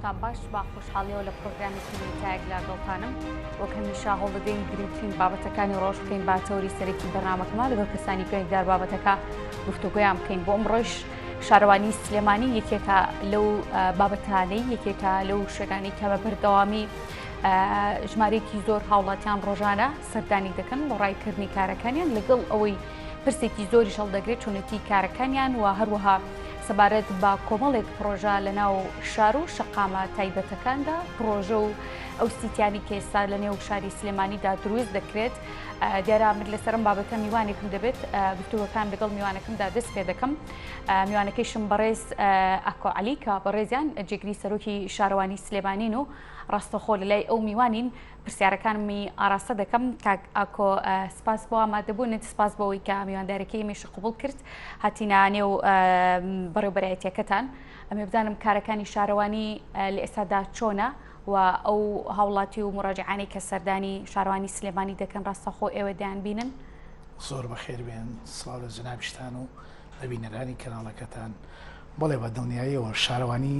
ڕۆژتان باش با خۆشحاڵیەوە لە پرۆگرامێکی نوێتایەک لەگەڵتانم وەک هەمیشە هەوڵدەدەین گرنگترین بابەتەکانی ڕۆژ بکەین با تەوری سەرەکی بەرنامەکەمان لەگەڵ کەسانی پەیوەندیدار بابەتەکە گفتوگۆیان بکەین بۆ ئەمڕۆش شارەوانی سلێمانی یەکێکە لەو بابەتانەی یەکێکە لەو شوێنانەی کە بە بەردەوامی ژمارەیەکی زۆر هاوڵاتیان ڕۆژانە سەردانی دەکەن بۆ ڕایکردنی کارەکانیان لەگەڵ ئەوەی پرسێکی زۆریش هەڵدەگرێت چۆنێتی کارەکانیان و هەروەها سەبارەت بە کۆمەڵێک پڕۆژە لە ناو شار و شەقامە تایبەتەکاندا پڕۆژە و ئەو سیتیانی کە ئێستا لە نێو شاری سلێمانیدا دروست دەکرێت دیارە من لەسەرم بابەتە میوانێکم دەبێت گفتوگۆکان لەگەڵ میوانەکەمدا دەست پێ دەکەم میوانەکەیشم بەڕێز ئاکۆ عەلی کە بەڕێزیان جێگری سەرۆکی شارەوانی سلێمانین و ڕاستەخۆ لە لای ئەو میوانین پرسیارەکانمی ئاراستە دەکەم. کاک ئاکۆ سپاس بۆ ئامادەبوونت، سپاس بۆ ئەوەی کە میواندارەکەی ئێمەیشت قبوڵ کرد هاتینە نێو بەڕێوبەرایەتیەکەتان. ئەمێ بزانم کارەکانی شارەوانی لە ئێستادا چۆنە و ئەو هاوڵاتی و مراجعانەی کە سەردانی شارەوانی سلێمانی دەکەن ڕاستەخۆ ئێوە دەیانبینن؟ زۆر بەخێر بێن، سڵاو لە جەنابیشتان و لە بینەرانی کەناڵەکەتان. بەڵێ بە دڵنیاییەوە شارەوانی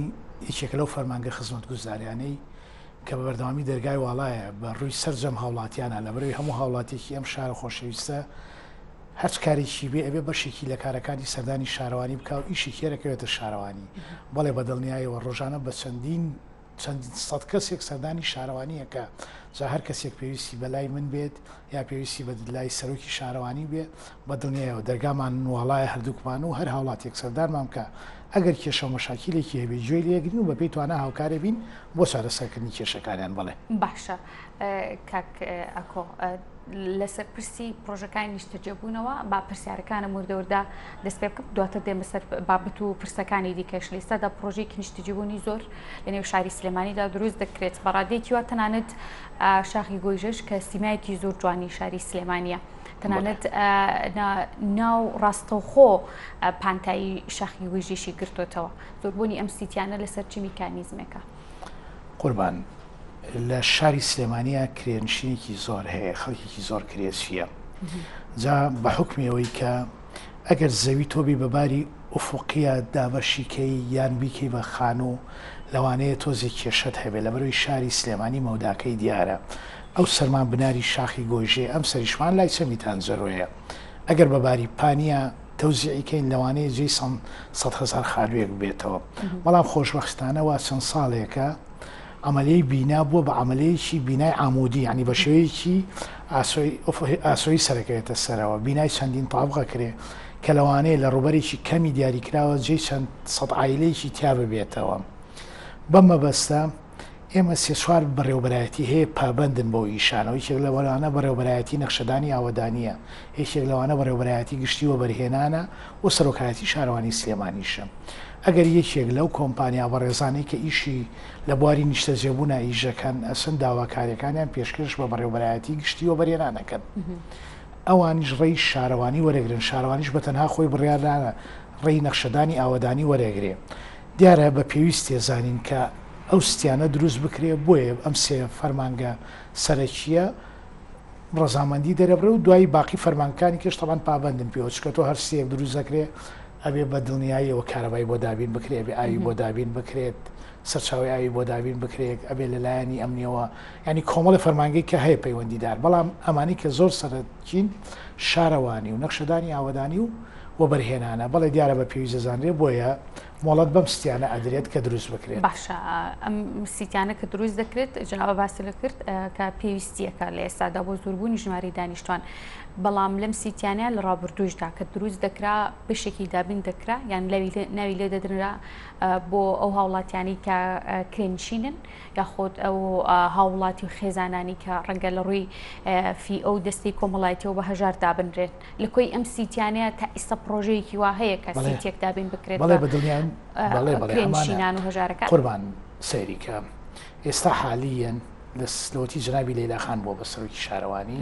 یەکێکە لەو فەرمانگە خزمەتگوزاریانەی کە بە بەردەوامی دەرگای واڵایە بە ڕووی سەرجەم هاوڵاتیانە، لەبەرئەوەی هەموو هاوڵاتیەکی ئەم شارە خۆشەویستە هەرچ کارێکی بێ ئەبێ بەشێکی لە کارەکانی سەردانی شارەوانی بکا و ئیشی کێرەکەوێتە شارەوانی. بەڵێ بە دڵنیایەوە ڕۆژانە بە چەندین چەند سەد کەسێک سەردانی شارەوانی ئەکا، جا هەر کەسێک پێویستی بە لای من بێت یا پێویستی بە لای سەرۆکی شارەوانی بێ بە دڵنیایەوە دەرگامان واڵایە هەردووکمان و هەر هاوڵاتیەک سەردانمان بکا ئەگەر کێشە و مەشاکیلێکی هەبێ گوێی لێ ئەگرین و بەپێی توانا هاوکارێ بین بۆ چارەسەرکردنی کێشەکانیان بەڵێ. باشە کاک ئاکۆ لەسەر پرسی پرۆژەکانی نیشتەجێبوونەوە با پرسیارەکانم وردە وردە دەست پێ بکەم دواتر دێمە سەر بابەت و پرسەکانی دیکەش لە ئێستادا پرۆژەیەکی نیشتەجێبوونی زۆر لە نێو شاری سلێمانیدا دروست دەکرێت بە ڕادەیەکی وا تەنانەت شاخی گۆیژەش کە سیمایەکی زۆر جوانی شاری سلێمانیە تەنانەت ناو ڕاستەوخۆ پانتایی شاخی گۆیژیشی گرتوتەوە زۆربوونی ئەم سیتیانە لەسەر چ میکانیزمێکە؟ قوربان لە شاری سلێمانیا کرێنشینێکی زۆر هەیە خەڵکێکی زۆر کرێچیە جا بە حکمی ئەوەی کە ئەگەر زەوی تۆ بی بە باری ئوفقیە دابەشی کەی یان بیکەی بە خانوو لەوانەیە تۆزێک کێشەت هەبێ لەبەرئەوەی شاری سلێمانی مەوداکەی دیارە ئەو سەرمان بناری شاخی گۆیژەیە ئەم سەریشمان لای چەمی تانجەرۆیە ئەگەر بە باری پانیە تەوزیعی کەین لەوانەیە جێی 100,000 خانوویەک ببێتەوە بەڵام خۆشبەختانە وا چەند ساڵێکە عەمەلیەی بینا بووە بە عەمەلیەیەکی بینای عامودی یانی بە شێوەیەکی ئاسۆیی سەرەکەوێتە سەرەوە بینای چەندین تابق ئەکرێ کە لەوانەیە لە ڕووبەرێکی کەمی دیاریکراوە جێی چەند سەد عایلەیەکی تیا ببێتەوە بەم مەبەستە ئێمە سێ چوار بەڕێوەبەرایەتی هەیە پابەندن بەو ئیشانەوە یەکێک لەوانە بەڕێوەبەرایەتی نەخشەدانی ئاوەدانییە یەکێک لەوانە بەڕێوەبەرایەتی گشتی وەبەرهێنانە و سەرۆکایەتی شارەوانی سلێمانیشە. ئەگەر یەکێک لەو کۆمپانیا بەڕێزانەی کە ئیشی لە بواری نیشتەجێبوونا ئیش دەکەن ئەچن داواکاریەکانیان پێشکەش بە بەڕێوبەرایەتی گشتی وەبەرهێنان ئەکەن ئەوانیش ڕێی شارەوانی وەرەگرن شارەوانیش بە تەنها خۆی بڕیار نادا ڕێی نەخشەدانی ئاوەدانی وەرەگرێ دیارە بە پێویست تێزانین کە ئەو ستیانە دروست بکرێ بۆیە ئەم سێ فەرمانگە سەرەکیە ڕەزامەندی دەرەبڕێ و دوایی باقی فەرمانگەکانی کەش تەبعەن پابەندن پێوە چونکە تۆ هەر ستیەک دروست دەکرێ ئەبێ بە دڵنیاییەوە کارەبای بۆ دابین بکرێ ئەبێ ئاوی بۆ دابین بکرێت سەرچاوەی ئاوی بۆ دابین بکرێت ئەبێ لە لایەنی ئەمنیەوە ینی کۆمەڵی فەرمانگەی کە هەیە پەیوەندیدار بەڵام ئەمانی کە زۆر سەرەکین شارەوانی و نەخشەدانی ئاوەدانی و وەبەرهێنانە بەڵێ دیارە بە پێویست دەزانرێ بۆیە مۆڵەت بەم ستیانە ئەدرێت کە دروست بکرێت. باشە ئەم سیتیانە کە دروست دەکرێت جنابە باست لە کرد کە پێویستیەکە لە ئێستادا بۆ زۆربوونی ژمارەی دانیشتوان بەڵام لەم سیتیانە لە ڕابردووشدا کە دروست دەکرا بەشێکی دابین دەکرا یان ناوی لێ دەدرا بۆ ئەو هاوڵاتیانی کە کرێنشینن یاخود ئەو هاوڵاتی و خێزانانی کە ڕەنگە لە ڕووی فی ئەو دەستی کۆمەڵایەتیەوە بە هەژار دابنرێن لە کۆی ئەم سیتیانەیە تا ئیستا پرۆژەیەکی وا هەیە کە سیتێک دابین بکرێت بەڵێ بە دڵنیام بەڵێ بەڵێ کرێنشینان و هەژارەکان قوربان سەیری کە ئێستا حالیەن لە سلۆتی جنابی لەیلا خان بووە بە سەرۆکی شارەوانی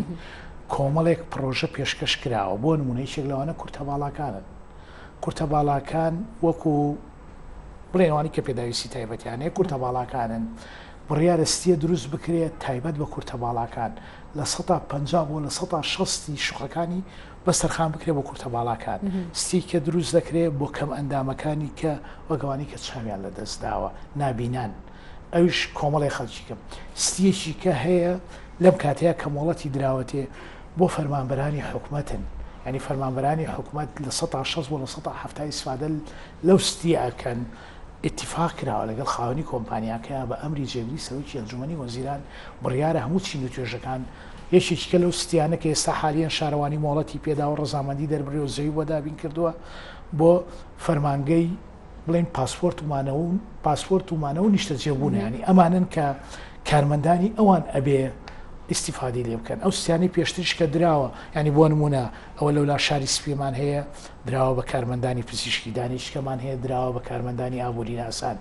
کۆمەڵێک پرۆژە پێشکەش کراوە بۆ نمونە یەکێک لەوانە کورتە باڵاکانن کورتە باڵاکان وەکو بڵێن ئەوانەی کە پێداویستی تایبەتیان هەیە کورتە باڵاکانن بڕیارە ستیە دروست بکرێت تایبەت بە کورتە باڵاکان 50% بۆ 60% شوقەکانی بەس تەرخان بکرێت بۆ کورتە باڵاکان ستی کە دروست دەکرێت بۆ کەم ئەندامەکانی کە وەگەوانی کە چاویان لە دەست داوە نابینان. ئەویش کۆمەڵی خەڵکیکە ستیەکی کە هەیە لەم کاتەیە کە مۆڵەتی دراوەتێ بۆ فەرمانبەرانی حکومەتن یانی فەرمانبەرانی حکومەت 60% بۆ 70% ئیسفادە لەو ستیە ئەکەن ئیتیفاق کراوە لەگەڵ خاوەنی کۆمپانیاکە بە ئەمری جێگری سەرۆکی ئەنجومەنی وەزیران بڕیارە هەموو چین و توێژەکان یەکێکیکە لەو ستیانە کە ئێستا حالیەن شارەوانی مۆڵەتی پێداوە ڕەزامەندی دەربڕی و زەوی بۆ دابین کردووە بۆ فەرمانگەی بڵێن پاسپۆرت و مانەوە و پاسپۆرت و مانەوە و نیشتەجێبوون ینی ئەمانن کە کارمەندانی ئەوان ئەبێ ئیسیفادی لێ بکەن ئەو سیانی پێشتریش کە دراوە ینی بۆ نمونە ئەوە لەولا شاری سپیمان هەیە دراوە بە کارمەندانی پزیشکی دانیشکەمان هەیە دراوە بە کارمەندانی ئابووری ناسان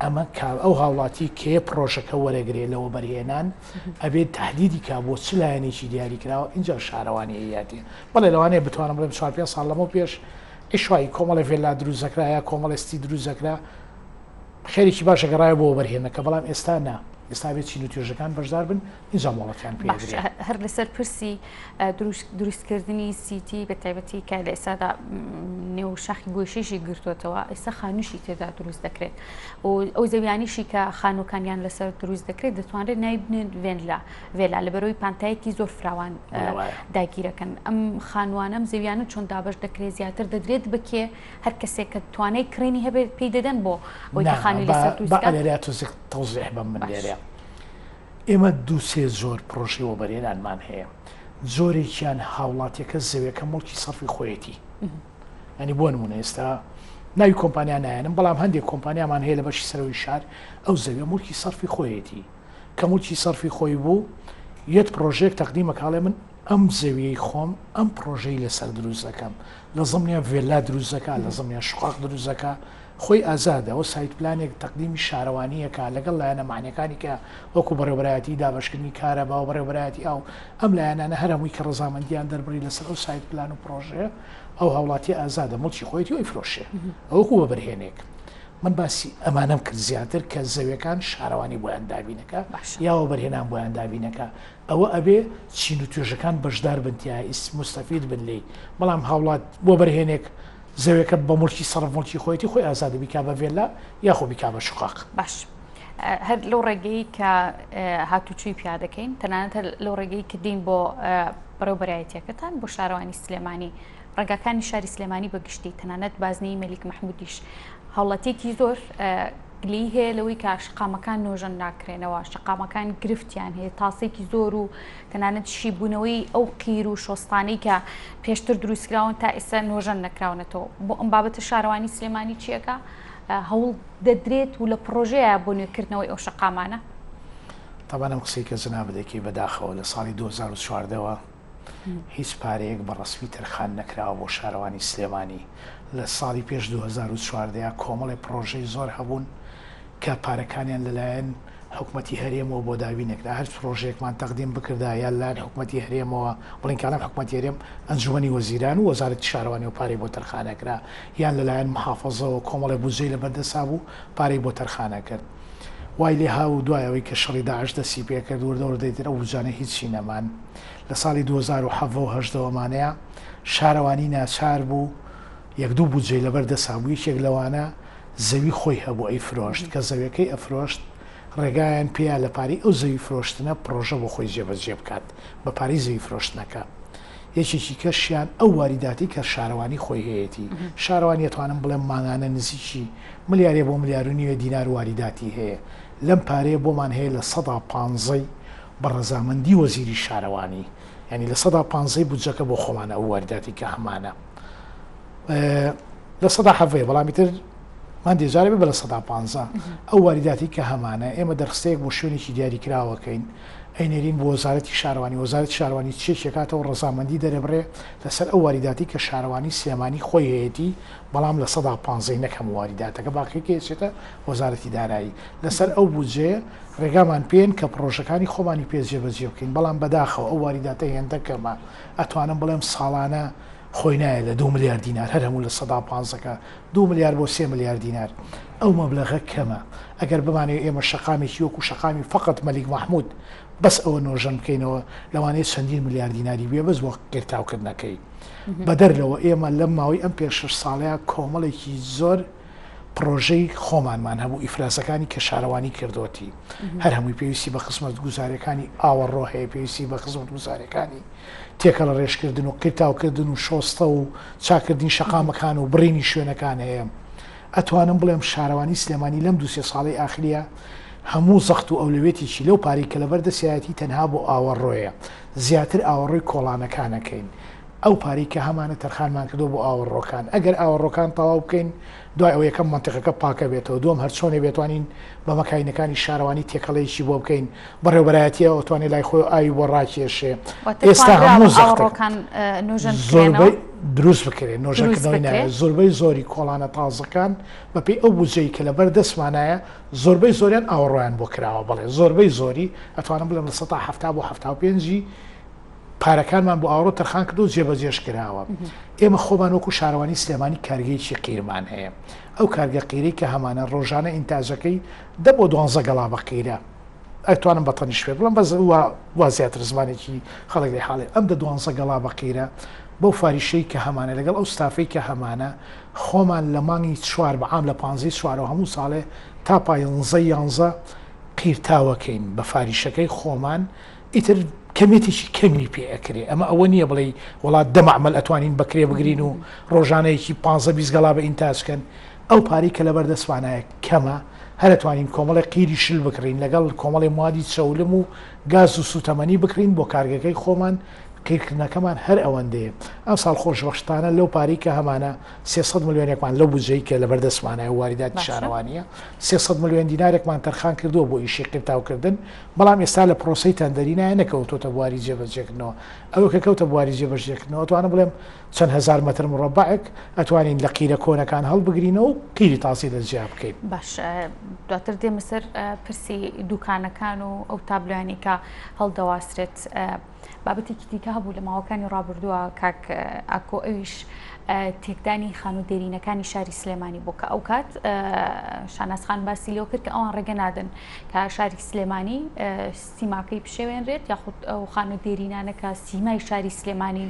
ئەمە کا ئەو هاوڵاتی کێ پرۆژەکە وەرەگرێ لە وەبەرهێنان ئەبێت تهدیدی کا بۆ چ لایەنێکی دیاری کراوە اینجا شارەوانی ئەیاتێ بەڵێ لەوانەیە بتوانم بڵێم چوار پێنج ساڵ لەمەو پێش عیشوایی کۆمەڵێ ڤێلا دروست دەکرا یا کۆمەڵێ ستی دروست دەکرا خێرێکی باشە گەڕایە بۆ وەبەرهێنەکە بەڵام ئێستا نا ئێستا بێت چین و توێژەکان بەشدار بن ئینجا مۆڵەتیان پێ باشە هەر لەسەر پرسی دروستکردنی سیتی بە تایبەتی کە لە ئێستادا نێو شاخی گۆشیشی گرتووەتەوە ئێستا خانووشی تێدا دروست دەکرێت و ئەو زەویانیشی کە خانووەکانیان لەسەر دروست دەکرێت دەتوانرێت ناوی بنێن ڤێنلا ڤێلا لەبەرەوەی پانتایەکی زۆر فراوان داگیرەکەن ئەم خانوانەم زەویانە چۆن دابش دەکرێت زیاتر دەدرێت بکێ هەر کەسێک کە توانای کڕینی هەبێت پێی دەدەن بۆ ئەوەی کە خانووی لەسەر دروست بکات؟ لێرە تۆزێک تەوزیح بەم من لێرە ئێمە دوو سێ جۆر پڕۆژەی وەبەرهێنانمان هەیە جۆرێکیان هاوڵاتیەکە زەویەکە موڵکی سەرفی خۆیەتی ینی بۆ نمونە ئێستا ناوی کۆمپانیا نایەنم بەڵام هەندێک کۆمپانیامان هەیە لە بەشی سەرەوەی شار ئەو زەویە موڵکی سەرفی خۆیەتی کە موڵکی سەرفی خۆی بوو یەت پڕۆژەیەک تەقدیمە کاڵێ من ئەم زەویەی خۆم ئەم پڕۆژەی لەسەر دروست دەکەم لە زمنیا ڤێلا دروست دەکا لە زمنیا شقاق دروست دەکا خۆی ئازادە ئەو site plan ێک تەقدیمی شارەوانیەکە لەگەڵ لایەنە معنیەکانی کە وەکو بەڕێوەبەرایەتی دابەشکردنی کارەبا و بەڕێوەبەرایەتی ئاو ئەم لایەنانە هەر هەمووی کە ڕەزامەندیان دەربڕی لەسەر ئەو site plan و پڕۆژەیە ئەو هاوڵاتی ئازادە موڵکی خۆیەتی و ئەیفرۆشێ ئەوەکو وەبەرهێنێک من باسی ئەمانەم کرد زیاتر کە زەویەکان شارەوانی بۆیان دابینەکە یا وەبەرهێنان بۆیان دابینەکە ئەوە ئەبێ چین و توێژەکان بەشدار بن تیا مستەفید بن لێی بەڵام هاوڵات وەبەرهێنێک زەوێکە بە موڵکی سەرف موڵکی خۆیەتی خۆی ئازادە بیکا بە ڤێلا یاخۆ بیکا بە شقاق. باش هەر لەو ڕێگەی کە هاتوچوی پیا دەکەین تەنانەت هەر لەو ڕێگەی کە دین بۆ بەڕێوبەرایەتیەکەتان بۆ شارەوانی سلێمانی ڕێگاکانی شاری سلێمانی بە گشتی تەنانەت بازنەی مەلیک مەحمودیش هاوڵاتیەکی زۆر گلەیی هەیە لەوەی کە شەقامەکان نۆژەن ناکرێنەوە، شەقامەکان گرفتیان هەیە، تاسێکی زۆر و تەنانەت شیبوونەوەی ئەو قیر و شۆستانەی کە پێشتر دروستکراون تا ئێستا نۆژەن نەکراونەتەوە. بۆ ئەم بابەتە شارەوانی سلێمانی چیەکە هەوڵ دەدرێت و لە پڕۆژەیە بۆ نوێکردنەوەی ئەو شەقامانە؟ تەبعەن ئەم قسەی کە جەنابت دەکەی بەداخەوە لە ساڵی 2014 وە هیچ پارەیەک بە ڕەسمی تەرخان نەکراوە بۆ شارەوانی سلێمانی، لە ساڵی پێش 2014 کۆمەڵێ پڕۆژەی زۆر هەبوون کە پارەکانیان لەلایەن حکومەتی هەرێمەوە بۆ دابین نەکرا، هەر پڕۆژەیەکمان تەقدیم بکردا یا لەلایەن حکومەتی هەرێمەوە بڵێن کاڵێم حکومەتی هەرێم ئەنجومەنی وەزیران و وەزارەتی شارەوانیەوە پارەی بۆ تەرخان ئەکرا یان لەلایەن محافەزەوە کۆمەڵێ بودجەی لەبەردەستا بوو پارەی بۆ تەرخان ئەکرد. وای لێ ها و دوای ئەوەی کە شەڕی داعش دەستی پێ کرد وردە وردە ئیتر ئەو بودجانە هیچی نەمان. لە ساڵی 2017 و هەژدە ئەمانەیە شارەوانی ناچار بوو یەک دوو بودجەی لەبەر دەسا بوو یەکێک لەوانە زەوی خۆی هەبوو ئەیفرۆشت کە زەویەکەی ئەفرۆشت ڕێگایان پێیا لە پارەی ئەو زەوی فرۆشتنە پڕۆژە بۆ خۆی جێبەجێ بکات بە پارەی زەوی فرۆشتنەکە. یەکێکی کەشیان ئەو واریداتەی کە شارەوانی خۆی هەیەتی شارەوانی ئەتوانم بڵێم مانگانە نزیکی ملیارێ بۆ ملیار و نیوێ دینار واریداتی هەیە لەم پارەیە بۆمان هەیە لە سەدا پانزەی بە ڕەزامەندی وەزیری شارەوانی یعنی لە سەدا پانزەی بودجەکە بۆ خۆمانە ئەو واریداتی کە هەمانە لە سەدا حەڤەیە بەڵام ئیتر هەندێ جارە بێ بە لە سەدا پانزە ئەو واریداتی کە هەمانە ئێمە دەرخستەیەک بۆ شوێنێکی دیاریکراوەکەین ئەینێرین بۆ وەزارەتی شارەوانی، وەزارەتی شارەوانی چێکی ئەکاتەوە ڕەزامەندی دەرەبرێ لەسەر ئەو واریداتەی کە شارەوانی سلێمانی خۆی هەیەتی بەڵام لە سەدا پانزەی نەک هەموو واریداتەکە باقیەکەی ئەچێتە وەزارەتی دارایی لەسەر ئەو بودجەیە ڕێگامان پێن کە پڕۆژەکانی خۆمانی پێ جێبەجێ بکەین بەڵام بەداخەوە ئەو واریداتە هێندە کەمە ئەتوانم بڵێم ساڵانە خۆی نایە لە دوو ملیار دینار هەر هەموو لە سەدا پانزەکە دوو ملیار بۆ سێ ملیار دینار ئەو مەبلەغە کەمە ئەگەر بمانەوێ ئێمە شەقامێکی وەکو شەقامی فەقەت مەلیک مەحمود بەس ئەوە نۆژەن بکەینەوە لەوانەیە چەندین ملیار دیناری بوێ بەس بۆ قیرتاوکردنەکەی بەدەر لەوە ئێمە لەم ماوەی ئەم پێنج شەش ساڵەیە کۆمەڵێکی زۆر پڕۆژەی خۆمانمان هەبوو ئیفرازەکانی کە شارەوانی کردۆتی هەر هەمووی پێویستی بە خزمەتگوزاریەکانی ئاوەڕۆ هەیە پێویستی بە خزمەتگوزاریەکانی تێکەڵە ڕێژکردن و قیرتاوکردن و شۆستە و چاکردنی شەقامەکان و بڕینی شوێنەکان هەیە ئەتوانم بڵێم شارەوانی سلێمانی لەم دوسێ ساڵەی ئاخریە هەموو زەخت و ئەولەوێتێکی لەو پارەی کە لەبەر دەستیایەتی تەنها بۆ ئاوەڕۆیە زیاتر ئاوەڕۆی کۆڵانەکانەکەین ئەو پارەی کە هەمانە تەرخانمان کردووە بۆ ئاوەڕۆکان، ئەگەر ئاوەڕۆکان تەواو بکەین دوای ئەوە یەکەم مەنتیقەکە پاکەبێتەوە، دووەم هەرچۆنێ بێتوانین بە مەکاینەکانی شارەوانی تێکەڵەیەکی بۆ بکەین، بەڕێوەبەرایەتیە ئەتوانێ لای خۆی ئاوی بۆ ڕاکێشێ، واتە ئێستا توانراوە هەموو زەختەکە ئاوەڕۆکان نۆژەن بکرێنەوە؟ زۆربەی دروست بکرێ، دروست نۆژەنکردنەوەی بکرێ؟ ناوێ، زۆربەی زۆری کۆڵانە تازەکان بەپێی ئەو بودجەی کە لەبەر دەستمانایە زۆربەی زۆریان ئاوەڕۆیان بۆ کراوە، بەڵێ زۆربەی زۆری ئەتوانم بڵێم 70% بۆ 75 ی پارەکانمان بۆ ئاوەڕۆ تەرخان کردو جێبەجێش کراوە. ئێمە خۆمان وەکو شارەوانی سلێمانی کارگەیەکی قیرمان هەیە. ئەو کارگە قیرەی کە هەمانە ڕۆژانە ئینتاجەکەی دە بۆ دوانزە گەڵابە قیرە. ئەتوانم بە تەنیش پێ بڵێم بەس وا وا زیاتر زمانێکی خەڵک لێ حاڵێ. ئەم دە دوانزە گەڵابە قیرە بەو فاریشەی کە هەمانە لەگەڵ ئەو ستافەی کە هەمانە خۆمان لە مانگی چوار بە عام لە پانزەی چوارەوە هەموو ساڵێ تا پانزەی یانزە قیر تاوەکەین بە فاریشەکەی خۆمان ئیتر کەمیەتێکی کەمی پێ ئەکرێ ئەمە ئەوە نییە بڵێی وڵا دە مەعمەل ئەتوانین بەکرێ بگرین و ڕۆژانەیەکی پانزە 20 گەڵا بە ئینتاج کەن ئەو پارەی کە لەبەر دەستمانایە کەمە هەر ئەتوانین کۆمەڵێ قیری شل بکڕین لەگەڵ کۆمەڵێ موادی چەولم و گاز و سوتەمەنی بکڕین بۆ کارگەکەی خۆمان قیرکردنەکەمان هەر ئەوەندەیە ئەمساڵ خۆشبەختانە لەو پارەی کە هەمانە 300 ملیۆنێکمان لەو بودجەی کە لەبەر دەستمانایە واریداتی باشە. شارەوانیە 300 ملیۆن دینارێکمان تەرخان کردووە بۆ ئیشی قیرتاوکردن بەڵام ئێستا لە پرۆسەی تەندەرینایە نەکەوتۆتە بواری جێبەجێکردنەوە، ئەوە کە کەوتە بواری جێبەجێکردنەوە ئەتوانم بڵێم چەند هەزار مەتر مڕەبەعێک ئەتوانین لە قیرە کۆنەکان هەڵبگرینەوە و قیری تازەی لە جیا بکەین. باشە دواتر دێمە سەر پرسی دوکانەکان و ئەو تابلۆیانەی کە هەڵدەواسرێت. بابەتێکی دیکە هەبوو لە ماوەکانی ڕابردووە کاک ئاکۆ ئەویش تێکدانی خانوو دێرینەکانی شاری سلێمانی بوو کە ئەو کات شانازخان باسی لەوە کرد کە ئەوان ڕێگە نادەن کە شاری سلێمانی سیماکەی بشێوێنرێت یاخود ئەو خانوو دێرینانە کە سیمای شاری سلێمانی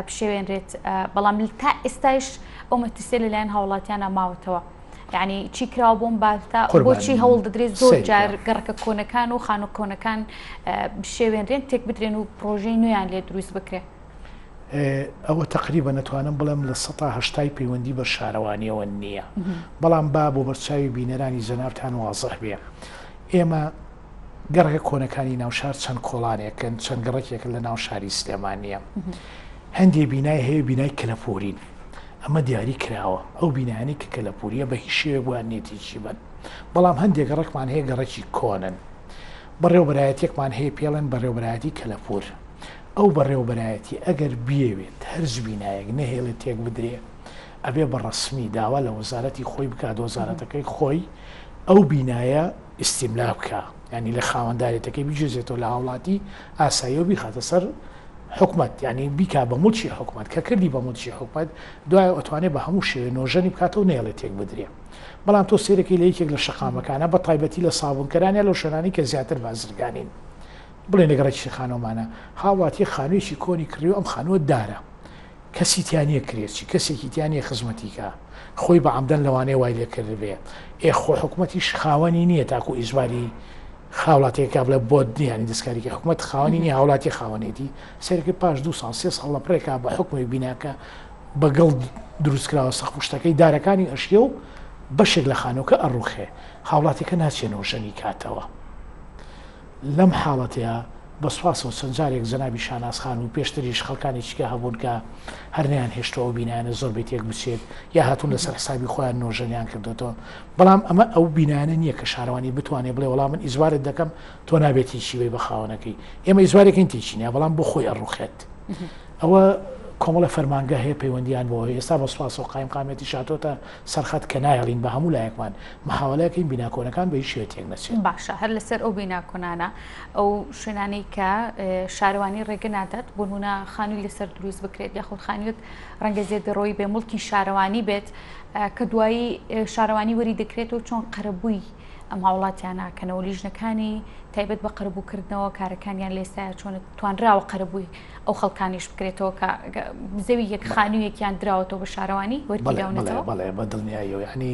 بشێوێنرێت بەڵام تا ئێستایش ئەو مەترسیە لەلایەن هاوڵاتیانە ماوەتەوە. یعنی چی کراوە بۆم بابتە بۆچی هەوڵ دەدرێت زۆر جار گەڕەکە کۆنەکان و خانوو کۆنەکان بشێوێنرێن تێک بدرێن و پرۆژەی نوێیان لێ دروست بکرێت. ئەوە تەقریبەن ئەتوانم بڵێم 80% پەیوەندی بە شارەوانیەوە نییە بەڵام با بۆ بەرچاوی بینەرانی جەنابتان وازح بێ ئێمە گەڕەکە کۆنەکانی ناوشار چەند کۆڵانێکن چەند گەڕەکێکن لە ناو شاری سلێمانیە هەندێ بینای هەیە بینای کەلەپورین ئەمە دیاری کراوە ئەو بینایانەی کە کەلەپوریە بە هیچ شێوەیەک بۆیان نییە تێکی بەن بەڵام هەندێک گەڕەکمان هەیە گەڕەکی کۆنن بەڕێوەبەرایەتیەکمان هەیە پێڵێن بەڕێوەبەرایەتی کەلەپور ئەو بەڕێوەبەرایەتی ئەگەر بیەوێت هەرج بینایەک نەهێڵێت تێک بدرێ ئەبێ بە ڕەسمی داوا لە وەزارەتی خۆی بکات وەزارەتەکەی خۆی ئەو بینایە ئیستیملا بکا یانی لە خاوەندارێتەکەی بگوێزێتەوە لە هاوڵاتی ئاساییەوە بیخاتە سەر حکومەت یانی بیکا بە موڵکی حکومەت کە کردی بە موڵکی حکومەت دوای ئەتوانێ بە هەموو شێوێ نۆژەنی بکاتەوە نەیەڵێ تێک بدرێ بەڵام تۆ سێرەکەی لە یەکێک لە شەقامەکانە بە تایبەتی لە سابونکەران یا لەو شوێنانەی کە زیاتر بازرگانین بڵێن لە گەڕەکی خانۆمانە هاوڵاتی خانوویەکی کۆنی کڕی و ئەم خانووە دارە کەسی تیا نییە کرێچی کەسێکی تیا نییە خزمەتی کا خۆی بە عەمدەن لەوانەیە وای لێ کردبێ ئێ خۆ حکومەتیش خاوەنی نییە تاکو ئیجباری هاوڵاتیەکە کا بڵێ بۆت نییە یانی دەستکاریکە حکومەت خاوەنی نییە هاوڵاتی خاوەنێتی سەیرەکەی پاش دوو ساڵ سێ ساڵ لە پڕێکا بە حکومی بیناکە بە گڵ دروست کراوە سەقف و شتەکەی دارەکانی ئەشکێ و بەشێک لە خانووکە ئەڕوخێ هاوڵاتیەکە ناچێ نۆژەنی کاتەوە لەم حاڵەتەیا بە سوپاسەوە چەند جارێک جەنابی شاناز خان و پێشتریش خەڵکانێکی کە هەبوون کە هەر نەیانهێشتووە ئەو بینایانە زۆر بێ تێک بچێت یا هاتوون لەسەر حسابی خۆیان نۆژەنیان کردۆتەوە بەڵام ئەمە ئەو بینایانە نییە کە شارەوانی بتوانێت بڵێ وەڵا من ئیجبارت دەکەم تۆ نابێت تێکی بەی بە خاوەنەکەی ئێمە ئیجبارێکین تێکی نیا بەڵام بۆ خۆی ئەڕوخێت ئەوە کۆمەڵە فەرمانگە هەیە پەیوەندیان بۆ ئێستا بە سوپاسەوە قایمقامیەتی شاتۆتە سەرخەت کە نایەڵین بە هەموو لایەکمان محاوەلەکەین بینا کۆنەکان بە هیچ شێوەیە تێک نەچێت. باشە هەر لەسەر ئەو بینا کۆنانە ئەو شوێنانەی کە شارەوانی ڕێگە نادات بۆ نمونە خانووی لەسەر دروست بکرێت یاخود خانوویەک ڕەنگە زێدەڕۆیی بێ موڵکی شارەوانی بێت کە دوایی شارەوانی وەری دەکرێتەوە چۆن قەرەبووی ئەم هاوڵاتیانە ئەکەنەوە؟ لیژنەکانی تایبەت بە قەرەبووکردنەوە کارەکانیان لە ئێستایا چۆنە؟ توانراوە قەرەبووی ئەو خەڵکانیش بکرێتەوە کە زەوی یەک خانوویەکیان دراوەتەوە بە شارەوانی وەرگیراونەتەوە؟ بەڵێ بە دڵنیاییەوە یعنی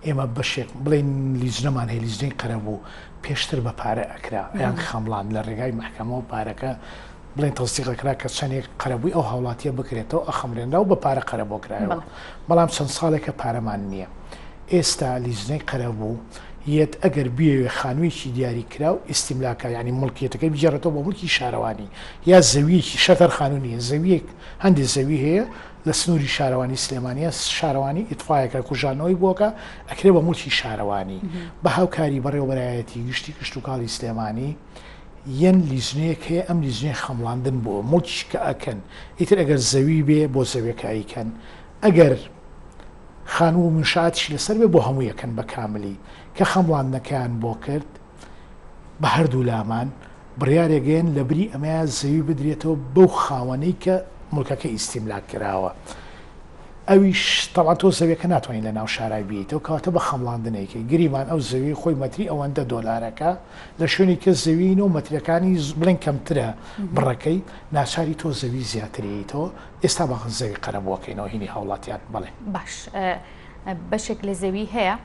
ئێمە بەشێک بڵێین لیژنەمان هەیە لیژنەی قەرەبوو پێشتر بە پارە ئەکرا یان خەمڵان لە ڕێگای مەحکەمەوە پارەکە بڵێن تەسدیق ئەکرا کە چەندێک قەرەبووی ئەو هاوڵاتیە بکرێتەوە ئەخەملێنرا و بە پارە قەرەبوو کرایەوە بەڵام چەند ساڵێکە پارەمان نییە ئێستا لیژنەی قەرەبوو یەت ئەگەر بیەوێ خانوویەکی دیاری کراو ئیستیملاکە یعنی مڵکیەتەکەی بگێڕێتەوە بۆ مڵکی شارەوانی یا زەویەکی شەتەر خانوو نییە زەویەک هەندێک زەوی هەیە لە سنووری شارەوانی سلێمانیە شارەوانی ئیتفایەکە کوژانەوەی بۆکە ئەکرێ بە مڵکی شارەوانی بە هاوکاری بەڕێوەبەرایەتی گشتی کشتوکاڵی سلێمانی یەن لیژنەیەک هەیە ئەم لیژنەیە خەمڵاندن بۆ موڵکیش کە ئەکەن ئیتر ئەگەر زەوی بێ بۆ زەویەکە ئەیکەن ئەگەر خانوو و منشاتیش لەسەر بێ بۆ هەمووی ئەکەن بە کاملی کە خەمڵاندنەکەیان بۆ کرد بە هەردوو لامان بڕیارێک ئەیەن لەبری ئەمەیە زەوی بدرێتەوە بەو خاوەنەی کە موڵکەکە ئیستیملاک کراوە. ئەویش تەبعەن تۆ زەویەکە ناتوانی لە ناو شارای بیەیتەوە کەواتە بە خەمڵاندن ئەیکەی گریمان ئەو زەویەی خۆی مەتری ئەوەندە دۆلارەکە لە شوێنی کە زەوی نۆ مەترەکانی بڵێن کەمترە بڕەکەی ناچاری تۆ زەوی زیاتر یەیتەوە ئێستا بە زەوی قەرەبووەکەینەوە هینی هاوڵاتیان بەڵێ. باش بەشێک لە زەوی هەیە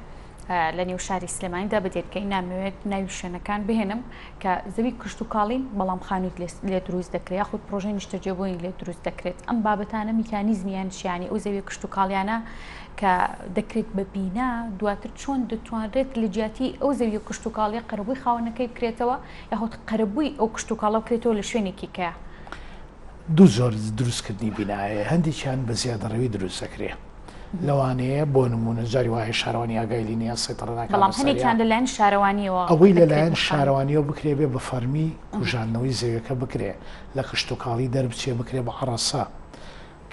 لە نێو شاری سلێمانیدا بە دێرکەی نامەوێت ناوی شوێنەکان بهێنم کە زەوی کشتوکاڵین بەڵام خانووی لێ دروست دەکرێت یاخود پرۆژەی نیشتەجێبوونی لێ دروست دەکرێت ئەم بابەتانە میکانیزمیان چیانی ئەو زەوی کشتوکاڵیانە کە دەکرێت بە بینا دواتر چۆن دەتوانرێت لە جیاتی ئەو زەوی کشتوکاڵیە قەرەبووی خاوەنەکەی بکرێتەوە یاخود قەرەبووی ئەو کشتوکاڵە بکرێتەوە لە شوێنێکی کە دوو جۆر دروستکردنی بینایە هەندێکیان بە زیادەڕەوی دروست دەکرێ لەوانەیە بۆ نموونە جاری وایە شارەوانی ئاگای لێ نییە سەیتەڕە ناکات بەڵام هەنێکیان لەلایەن شارەوانیەوە ئەوەی لەلایەن شارەوانیەوە بکرێ بێ بە فەرمی کوژاندنەوەی زەویەکە بکرێ لە کشتوکاڵی دەربچێ بکرێ بە عەڕەسە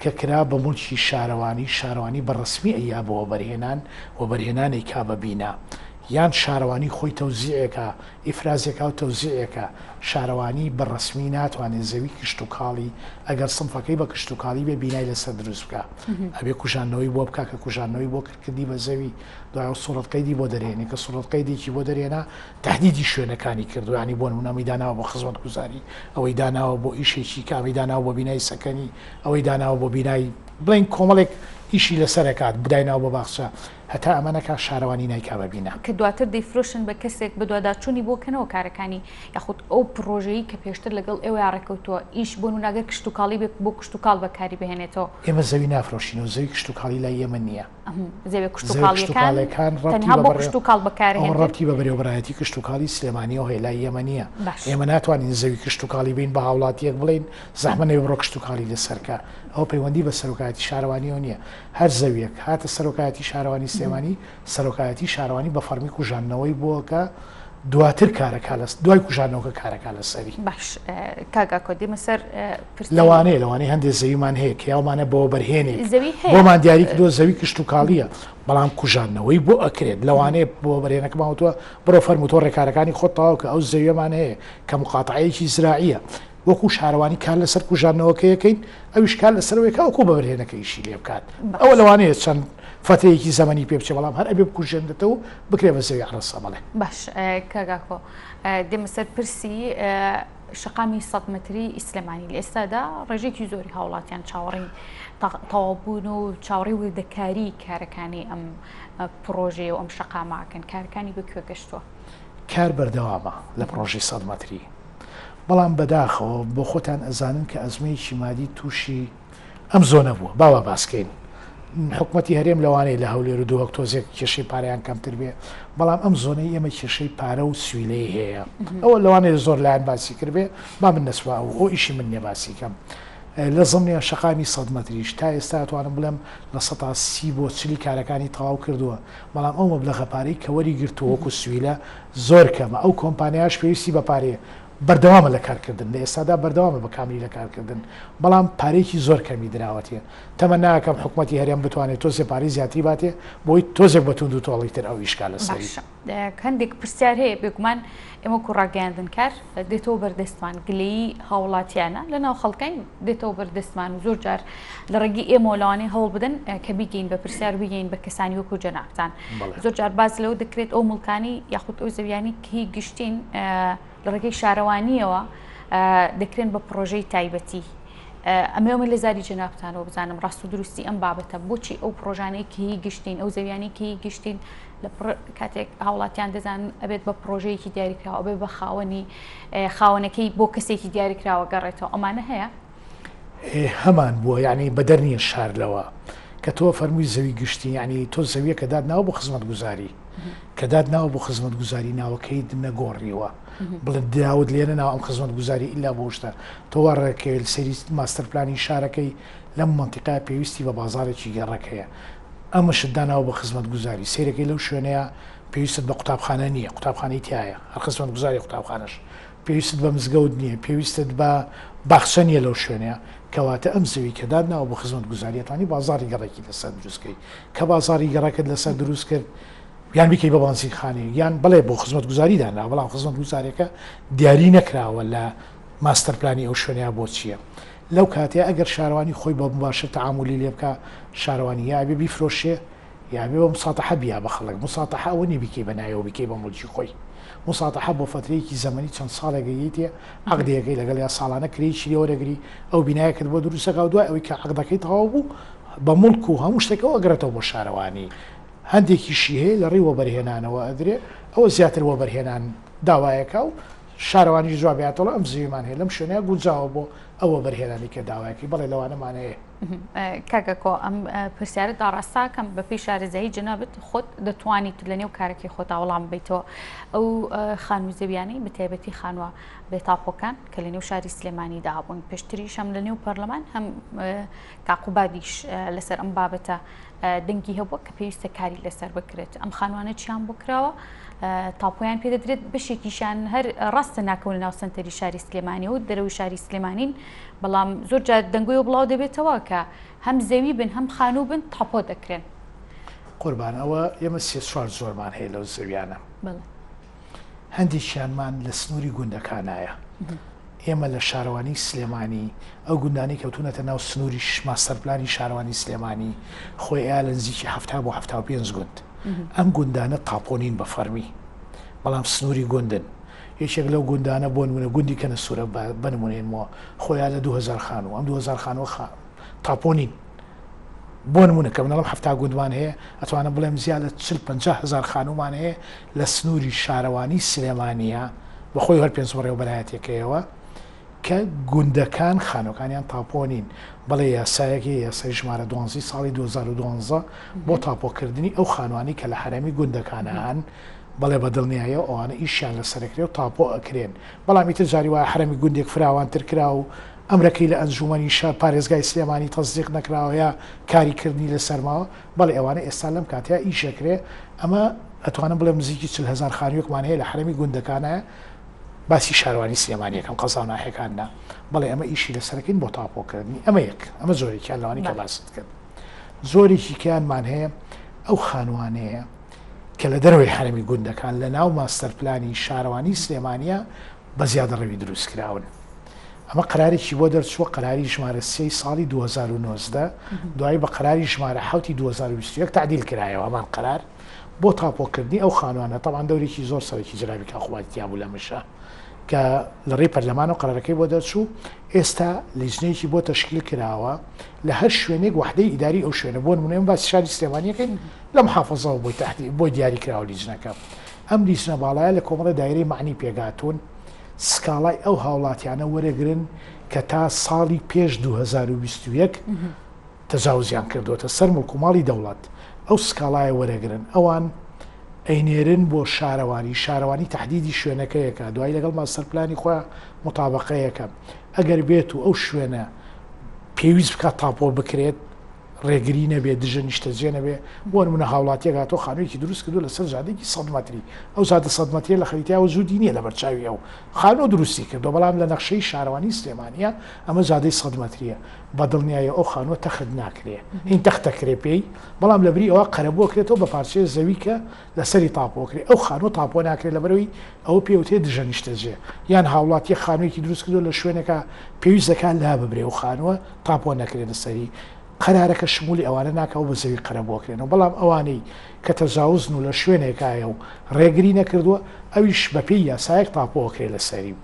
کە کرا بە موڵکی شارەوانی شارەوانی بە ڕەسمی ئەیا بۆ وەبەرهێنان وەبەرهێنانێک کا بە بینا یان شارەوانی خۆی تەوزیعێکا ئیفرازێکا و تەوزیعێکە شارەوانی بە ڕەسمی ناتوانێ زەوی کشتوکاڵی ئەگەر سنفەکەی بە کشتوکاڵی بێ بینای لەسەر دروست بکا ئەبێ کوژاندنەوەی بۆ بکا کە کوژاندنەوەی بۆ کرد کردی بە زەوی دوای ئەو سوڕەت قەیدی بۆ دەرێنێ کە سوڕەت قەیدێکی بۆ دەرێنا تەهدیدی شوێنەکانی کردو یانی بۆ نمونە ئەمەی داناوە بۆ خزمەتگوزاری ئەوەی داناوە بۆ ئیشێکی کە ئەمەی داناوە بۆ بینای سەکەنی ئەوەی داناوە بۆ بینای بڵێن کۆمەڵێک ئیشی لەسەر ئەکات دایناوە بۆ باخچە هەتا ئەمە نەکا شارەوانی نایکا بە بینا. کە دواتر دەیفرۆشن بە کەسێک بەدواداچوونی بۆ کەنەوە کارەکانی یاخود ئەو پڕۆژەی کە پێشتر لەگەڵ ئێوەیا ڕێکەوتووە ئیش بۆ نموونە گەر کشتوکاڵی بێت بۆ کشتوکاڵ بەکاری بهێنێتەوە. ئێمە زەوی نافرۆشینەوە زەوی کشتوکاڵی لای ئێمە نییە. زەویە کشتوکاڵیەکان تەنها بۆ کشتوکاڵ بەکارهێنرێن. ئەوە ڕەبتی بە بەرێوەبەرایەتی کشتوکاڵی سلێمانیەوە هەیە لای ئێمە نییە. ئێمە ناتوانین زەوی کشتوکاڵی بین بە هاوڵاتیەک بڵێین زەحمە نەبێ بڕۆ کشتوکاڵی لەسەر کە. ئەوە پەیوەندی بە سەرۆکایەتی شارەوانیەوە نییە. هەر زەویەک هاتە سەرۆکایەتی شارەوانی سلێمانی، سەرۆکایەتی شارەوانی بە فەڕمی کوژاندنەوەی بۆ کە دواتر کارەکە لە دوای کوژاندنەوەکە کارەکە لەسەری. باش کاک ئاکۆ دێمە سەر پرسی لەوانەیە لەوانەیە هەندێک زەویمان هەیە کە یاومانە بە وەبەرهێنێک زەوی هەیە بۆمان دیاری کردووە زەوی کشتوکاڵییە بەڵام کوژاندنەوەی بۆ ئەکرێت لەوانەیە بۆ وەبەرهێنەکەمان وتووە بڕۆ فەرموو تۆ ڕێکارەکانی خۆت تەواو کە ئەو زەویەمان هەیە کە مقاتعەیەکی زراعییە وەکو شارەوانی کار لەسەر کوژاندنەوەکەی ئەکەین، ئەویش کار لەسەر ئەوەیە کە وەکو بەبەرهێنەکە ئیشی لێ بکات. ئەوە لەوانەیە چەند فەترەیەکی زەمەنی پێ بچێ، بەڵام هەر ئەبێ بکوژێنرێتەوە و بکرێ بە زەوی عەڕسە. بەڵێ. باش کاک ئاکۆ دێمە سەر پرسی شەقامی سەد مەتری سلێمانی لە ئێستادا ڕێژەیەکی زۆری هاوڵاتیان چاوەڕێی تەواوبوون و چاوەڕێی وردەکاری کارەکانی ئەم پڕۆژەیە و ئەم شەقامە ئەکەن کارەکانی بە کوێ گەشتووە؟ کار بەردەوامە لە پڕۆژەی سەد مەتری. بەڵام بەداخەوە بۆ خۆتان ئەزانن کە ئەزمەیەکی مادی تووشی ئەم زۆنە بووە با وا باس کەین حکومەتی هەرێم لەوانەیە لە هەولێر و دهۆک تۆزێک کێشەی پارەیان کەمتر بێ بەڵام ئەم زۆنەی ئێمە کێشەی پارە و سویلەی هەیە ئەوە لەوانەیە زۆر لایەن باسی کردبێ با من نەچمە ئەو ئەو ئیشی من نییە باسی کەم لە زمنیان شەقامی سەد مەتریش تا ئێستا ئەتوانم بڵێم 30% بۆ 40 کارەکانی تەواو کردووە بەڵام ئەو مەبلەغە پارەی کە وەری گرتووە وەکو سویلە زۆر کەمە، ئەو کۆمپانیایەش پێویستی بە پارەیە، بەردەوامە لە کارکردن، لە ئێستادا بەردەوامە بە کاملی لە کارکردن، بەڵام پارەیەکی زۆر کەمی دراوەتێ، تەمەنا ئەکەم حکومەتی هەرێم بتوانێت تۆزێ پارەی زیاتری باتێ بۆی تۆزێک بە توندوتۆڵی تر ئەو ئیش کا لەسەری. باشە هەندێک پرسیار هەیە بێگومان. ئێمە وەکو ڕاگەیاندنکار دێتەوە بەردەستمان گلەیی هاوڵاتیانە لە ناو خەڵکین دێتەوە بەردەستمان و زۆر جار لە ڕێگەی ئێمەوە لەوانەیە هەوڵ بدەن کە بیگەین بە پرسیار و بیگەین بە کەسانی وەکو جەنابتان. زۆر جار باس لەوە دەکرێت ئەو موڵکانی یاخود ئەو زەویانی کە هی گشتین لە ڕێگەی شارەوانیەوە دەکرێن بە پرۆژەی تایبەتی. ئەمەوێ لە زاری جەنابتانەوە بزانم ڕاست و دروستی ئەم بابەتە بۆچی ئەو پرۆژانەی کە هی گشتین ئەو زەویانەی کە هی گشتین لە کاتێک هاوڵاتیان دەزانن ئەبێت بە پرۆژەیەکی دیاریکراوە ئەبێت بە خاوەنی خاوەنەکەی بۆ کەسێکی دیاریکراوە گەڕێتەوە ئەمانە هەیە؟ هەمان بووە یعنی بەدەر نییە شار لەوە کە تۆ فەرمووی زەوی گشتی یعنی تۆ زەویەکە دات ناوە بۆ خزمەتگوزاری کە دات ناوە بۆ خزمەتگوزاری ناوەکەیت نەگۆڕیوە بڵێ داوت لێنە ناو ئەم خزمەتگوزاری ئیلا بۆ شتە تۆ وا ڕێکەوێت سەیری ماستەر پلانی شارەکەی لەم مەنتیقە پێویستی بە بازاڕێکی گەڕەک هەیە ئەمەشت داناوە بە خزمەتگوزاری سەیرەکەی لەو شوێنەیە پێویستت بە قوتابخانە نییە قوتابخانەی تایە هەر خزمەتگوزاری قوتابخانەش پێویستت بە مزگەوت نییە، پێویستت بە باخچە نییە لەو شوێنەیە، کەواتە ئەم زەوی کە داتناوە بۆ خزمەتگوزاری ئەتوانی بازاڕی گەڕەکی لەسەر دروست کەی، کە بازاڕی گەڕەکت لەسەر دروست کرد یان بیکەی بە بانزینخانەیەک یان بەڵێ بۆ خزمەتگوزاری دانراوە بەڵام خزمەتگوزاریەکە دیاری نەکراوە لە ماستەر پلانی ئەو شوێنەیە بۆ چییە. لەو کاتەیە ئەگەر شارەوانی خۆی بە مباشر تەعامولی لێ بکا شارەوانی یا ئەبێ بیفرۆشێ یا بێ بە مساتەحە بیا بە خەڵک، مساتەحە ئەوە نیە بیکەی بە ناویەوە بیکەی بە موڵکی خۆی، مساتەحە بۆ فەترەیەکی زەمەنی چەند ساڵێک ئەیەیتێ عەقدێکەی لەگەڵ یا ساڵانە کرێیەکی لێ وەرەگری ئەو بینایەکت بۆ دروست ئەکا و دوای ئەوەی کە عەقدەکەی تەواو بوو بە موڵک و هەموو شتێکەوە ئەگەڕێتەوە بۆ شارەوانی. هەندێکیشی هەیە لە ڕێی وەبەرهێنانەوە ئەدرێ، ئەوە زیاتر وەبەرهێنان داوایەکا و شارەوانیش جواب ئەیاتەوە ئەم زەویمان هەیە لەم شوێنەیە گونجاوە بۆ ئەو وەبەرهێنانەی کە داوایەکەی، بەڵێ لەوانەمان هەیە. کاک ئاکۆ ئەم پرسیارە ئاڕاستەکەم بە پێی شارەزایی جەنابت خۆت دەتوانیت لە نێو کارەکەی خۆتا وەڵام بیتەوە ئەو خانوو زەویانەی بە تایبەتی خانووە بێتاپۆکان کە لە نێو شاری سلێمانیدا بوون پێشتریش هەم لە نێو پەرلەمان هەم کاقوبادیش لەسەر ئەم بابەتە دەنگی هەبووە کە پێویستە کاری لەسەر بکرێت ئەم خانوانە چیان بۆ کراوە تاپۆیان پێدەدرێت بەشێکیشان هەر ڕاستە ناکەونە ناو سنتەری شاری سلێمانی و دەرەوەی شاری سلێمانین بەڵام زۆر جار دەنگۆی بڵاو دەبێتەوە کە هەم زەوی بن هەم خانوو بن تاپۆ دەکرێن. قوربان ئەوە ئێمە سێ چوار زۆرمان هەیە لەو زەویانە هەندێکیانمان لە سنووری گوندەکانایە ئێمە لە شارەوانی سلێمانی ئەو گوندانەی کەوتوونەتە ناو سنووری ماستەرپلانی شارەوانی سلێمانی خۆی ئەیا لە نزیکی 70 بۆ 75 گوند ئەم گوندانە تاپۆ نین بە فەرمی بەڵام سنووری گوندن یەکێک لەو گوندانە بۆ نمونە گوندی کەنە سوورە بە نمونێنمەوە خۆیان لە 2000 خانوو ئەم 2000 خانووە تاپۆ نین بۆ نمونە کە من ئەڵێم 70 گوندمان هەیە ئەتوانم بڵێم زیاد لە 40 50 هزار خانوومان هەیە لە سنووری شارەوانی سلێمانیە بەخۆی هەر پێنج بەڕێوەبەرایەتیەکەیەوە کە گوندەکان خانوەکانیان تاپۆ نین، بەڵێ یاسایەک هەیە یاسای ژمارە دوانزەی ساڵی 2012 بۆ تاپۆکردنی ئەو خانوانەی کە لە حەرەمی گوندەکانە هەن، بەڵێ بە دڵنیایەوە ئەوانە ئیشیان لەسەر ئەکرێ و تاپۆ ئەکرێن، بەڵام ئیتر جاری وایە حەرەمی گوندێک فراوانتر کرا و ئەمرەکەی لە ئەنجوومەنی شار پارێزگای سلێمانی تەسدیق نەکراوە یا کاری کردنی لەسەر ماوە، بەڵێ ئەوانە ئێستا لەم کاتەیا ئیش ئەکرێ، ئەمە ئەتوانم بڵێم نزیکی 40 هەزار خانوویەکمان هەیە لە حەرەمی گوندەکانە، باسی شارەوانی سلێمانی ئەکەم قەزا و ناحیەکان نا، بەڵێ ئەمە ئیشی لەسەرەکەین بۆ تاپۆکردنی، ئەمە یەک، ئەمە جۆرێکیان لەوانەی کە باست کرد. جۆرێکی کەیانمان هەیە ئەو خانوانەیە کە لە دەرەوەی حەرەمی گوندەکان لە ناو ماستەر پلانی شارەوانی سلێمانیە بە زیادەڕەوی دروست کراون. ئەمە قەرارێکی بۆ دەرچووە قەراری ژمارە سێی ساڵی 2019 دوایی بە قەراری ژمارە حەوتی 2021 تەعدیل کرایەوە هەمان قەرار. بۆ تاپۆکردنی ئەو خانوانە، تەبعەن دەورێکی زۆر سەرەکی جەنابی کاک قوبادی تیا بوو لەمەشا کە لە ڕێی پەرلەمانەوە قەرارەکەی بۆ دەرچوو، ئێستا لیژنەیەکی بۆ تەشکیل کراوە لە هەر شوێنێک وەحدەی ئیداری ئەو شوێنە، بۆ نمونە ئێمە باسی شاری سلێمانی ئەکەین لە محافەزەوە بۆی تەحدید بۆی دیاری کراوە لیژنەکە، ئەم لیژنە باڵایە لە کۆمەڵێ دایرەی مەعنی پێکهاتوون، سکاڵای ئەو هاوڵاتیانە وەرەگرن کە تا ساڵی پێش 2021 تەجاوزیان کردووەتە سەر موڵک و ماڵی دەوڵەت، ئەو سکاڵایە وەرەگرن، ئەوان ئەینێرن بۆ شارەوانی، شارەوانی تەحدیدی شوێنەکەیەکە، دوایی لەگەڵ ماستەر پلانی خۆیان موتابەقەیەکە، ئەگەر بێت و ئەو شوێنە پێویست بکات تاپۆ بکرێت. ڕێگری نەبێ، دژە نیشتەجێ نەبێ، بۆ نمونە هاوڵاتیەک هاتووە خانوویەکی دروست کردووە لەسەر جادەیەکی سەد مەتری، ئەو جادە سەد مەتریە لە خەریتەیا وجودی نییە لەبەر چاوی ئەو، خانوو دروستی کردووە بەڵام لە نەخشەی شارەوانی سلێمانیە ئەمە جادەی سەد مەتریە، بە دڵنیایەوە ئەو خانووە تەخت ناکرێ، هین تەخت دەکرێ پێی، بەڵام لەبری ئەوە قەرەبوو ئەکرێتەوە بە پارچەیە زەوی کە لەسەری تاپۆ ئەکرێ، ئەو خانووە تاپۆ ناکرێ لەبەرئەوەی ئەوە پێی ئەوترێ دژە نیشتەجێ، یان هاوڵاتیەک خانوویەکی دروست کردووە لە شوێنێکا پێویست دەکات لاببرێ ئەو خانووە تاپۆ نەکرێ لەسەری، قەرارەکە شمولی ئەوانە ناکا و بە زەوی قەرەبوو ئەکرێنەوە، بەڵام ئەوانەی کە تەجاوزن و لە شوێنێکایە و ڕێگری نەکردووە ئەویش بەپێی یاسایەک تاپۆ ئەکرێ لەسەری.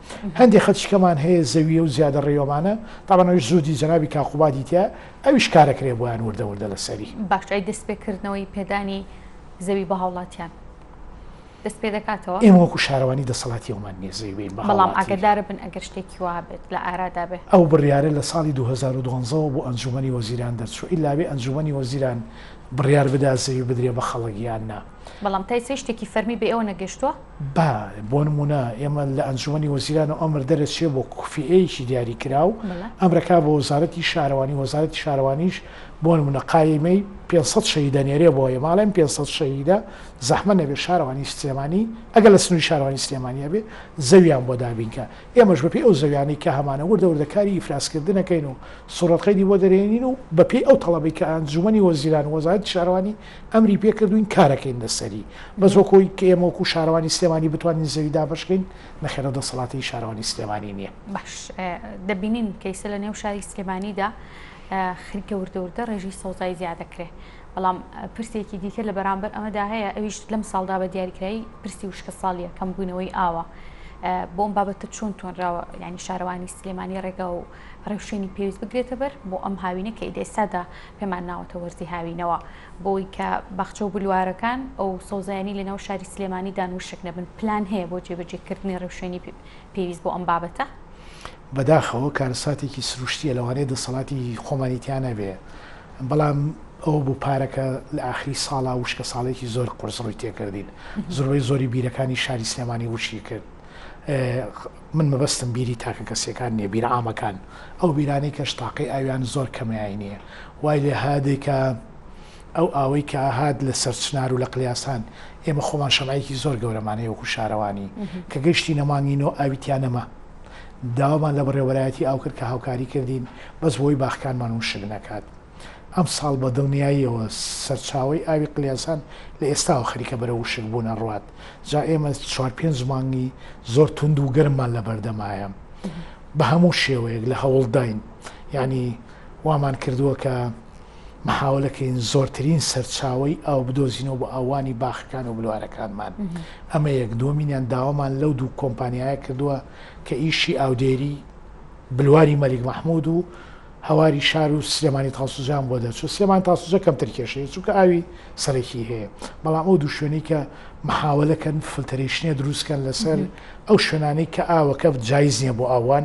هەندێ خەلکیکەمان هەیە زەویە و زیادە ڕێیۆمانە، تابان ئەویش زودی جەنابی کاک قوبادی تیایە ئەویش کارەکرێ بۆیان وردە وردە لەسەری. باشە ئەی دەستپێکردنەوەی پێدانی زەوی بە هاوڵاتیان دەست پێ دەکاتەوە؟ ئێمە وەکو شارەوانی دەسەڵاتی ئەومان نییە زەوی بەین بە بەڵام هاوڵاتی. ئاگەدار بن ئەگەر شتێکی وا بێت لە ئارادا بێ. ئەو بڕیارە لە ساڵی 2012 وە بۆ ئەنجوومەنی وەزیران دەرچوو، ئیلا بێ ئەنجوومەنی وەزیران بڕیار بدا زەوی بدرێ بە خەڵک یان نا. بەڵام تا ئێستا شتێکی فەرمی بە ئێوە نەگەشتووە؟ با، بۆ نموونە ئێمە لە ئەنجوومەنی وەزیرانەوە ئەمر دەرەچێ بۆ فیئەیەکی دیاریکراو، ئەمرەکا بۆ وەزارەتی شارەوانی، وەزارەتی شارەوانیش بۆ نموونە قایمەی 500 شەهید ئەنێرێ بۆ ئێمە، ئەڵێم 500 شەهیدە زەحمەت نەبێ شارەوانی سلێمانی ئەگەر لە سنووری شارەوانی سلێمانی هەبێ زەویان بۆ دابین کە، ئێمەش بەپێی ئەو زەویانەی کە هەمانە وردە وردە کاری ئیفرازکردن ئەکەین و سوڕەتقەیدی بۆ دەرێنین و بەپێی ئەو تەڵەبەی کە ئەنجوومەنی وەزیران و وەزارەتی شارەوانی ئەمری پێ کردووین کارەکەین لەسەری، بەس وەکو ئەوەی کە ئێمە وەکو شارەوانی سلێمانی بتوانین زەوی دابەشکەین نەخێر ئەو دەسەڵاتەی شارەوانی سلێمانی نییە. باش دەبینین کەیسە لە نێو شاری سلێمانیدا خەریکە وردە وردە ڕێژەی سەوزایی زیاد دەکرێ، بەڵام پرسێکی دیکە لە بەرامبەر ئەمەدا هەیە ئەویش لەم ساڵدا بە دیاریکرایی پرسی وشکە ساڵیە کەمبوونەوەی ئاوە بۆ ئەم بابەتە چۆن توانراوە ینی شارەوانی سلێمانی ڕێگا و ڕێوشوێنی پێویست بگرێتە بەر بۆ ئەم هاوینە کە ئێستادا پێمان ناوەتە وەرزی هاوینەوە بۆی کە باخچە و بلوارەکان ئەو سەوزایانی لەناو شاری سلێمانی دان وشک نەبن پلان هەیە بۆ جێبەجێکردنی ڕێوشوێنی پێویست بۆ ئەم بابەتە؟ بەداخەوە کارەساتێکی سروشتیە لەوانەیە دەسەڵاتی خۆمانی تیا نەبێ بەڵام ئەوە بوو پارەکە لە ئاخری ساڵا وشکە ساڵێکی زۆر قورس ڕووی تێکردین زۆربەی زۆری بیرەکانی شاری سلێمانی وشکی کرد من مەبەستم بیری تاکە کەسیەکان نییە بیرە عامەکان ئەو بیرانەی کەش تاقی ئاویان زۆر کەمەیای نییە وای لێ هادێ کە ئەو ئاوەی کە هات لە سەرچنار و لە قلیاسان ئێمە خۆمان شەمعێکی زۆر گەورەمان هەیە وەکو شارەوانی کە گەشتینە مانگی نۆ ئاوی تیا نەما داوامان لە بەڕێوەبەرایەتی ئاو کرد کە هاوکاری کردین بەس بۆی باخکانمان وشک نەکات. ئەمساڵ بە دڵنیاییەوە سەرچاوەی ئاوی قلیاسان لە ئێستاوە خەریکە بەرەو وشک بوون ئەڕوات. جا ئێمە چوار پێنج مانگی زۆر توند و گەرممان لە بەردەمایە. بە هەموو شێوەیەک لە هەوڵداین. یانی وامان کردووە کە محاولە کەین زۆرترین سەرچاوەی ئاو بدۆزینەوە بۆ ئاوانی باخەکان و بلوارەکانمان. ئەمە یەک. دووەمینیان داوامان لەو دوو کۆمپانیایە کردووە کە ئیشی ئاودێری بلواری مەلیک مەحمود و هەواری شار و سلێمانی تاسوجەیان بۆ دەرچوو. سلێمانی تاسوجە کەمتر کێشەیە چونکە ئاوی سەرەکی هەیە، بەڵام ئەو دوو شوێنەی کە محاولە کەن filtration ێ دروست کەن لەسەر ئەو شوێنانەی کە ئاوەکە جایز نییە بۆ ئاوان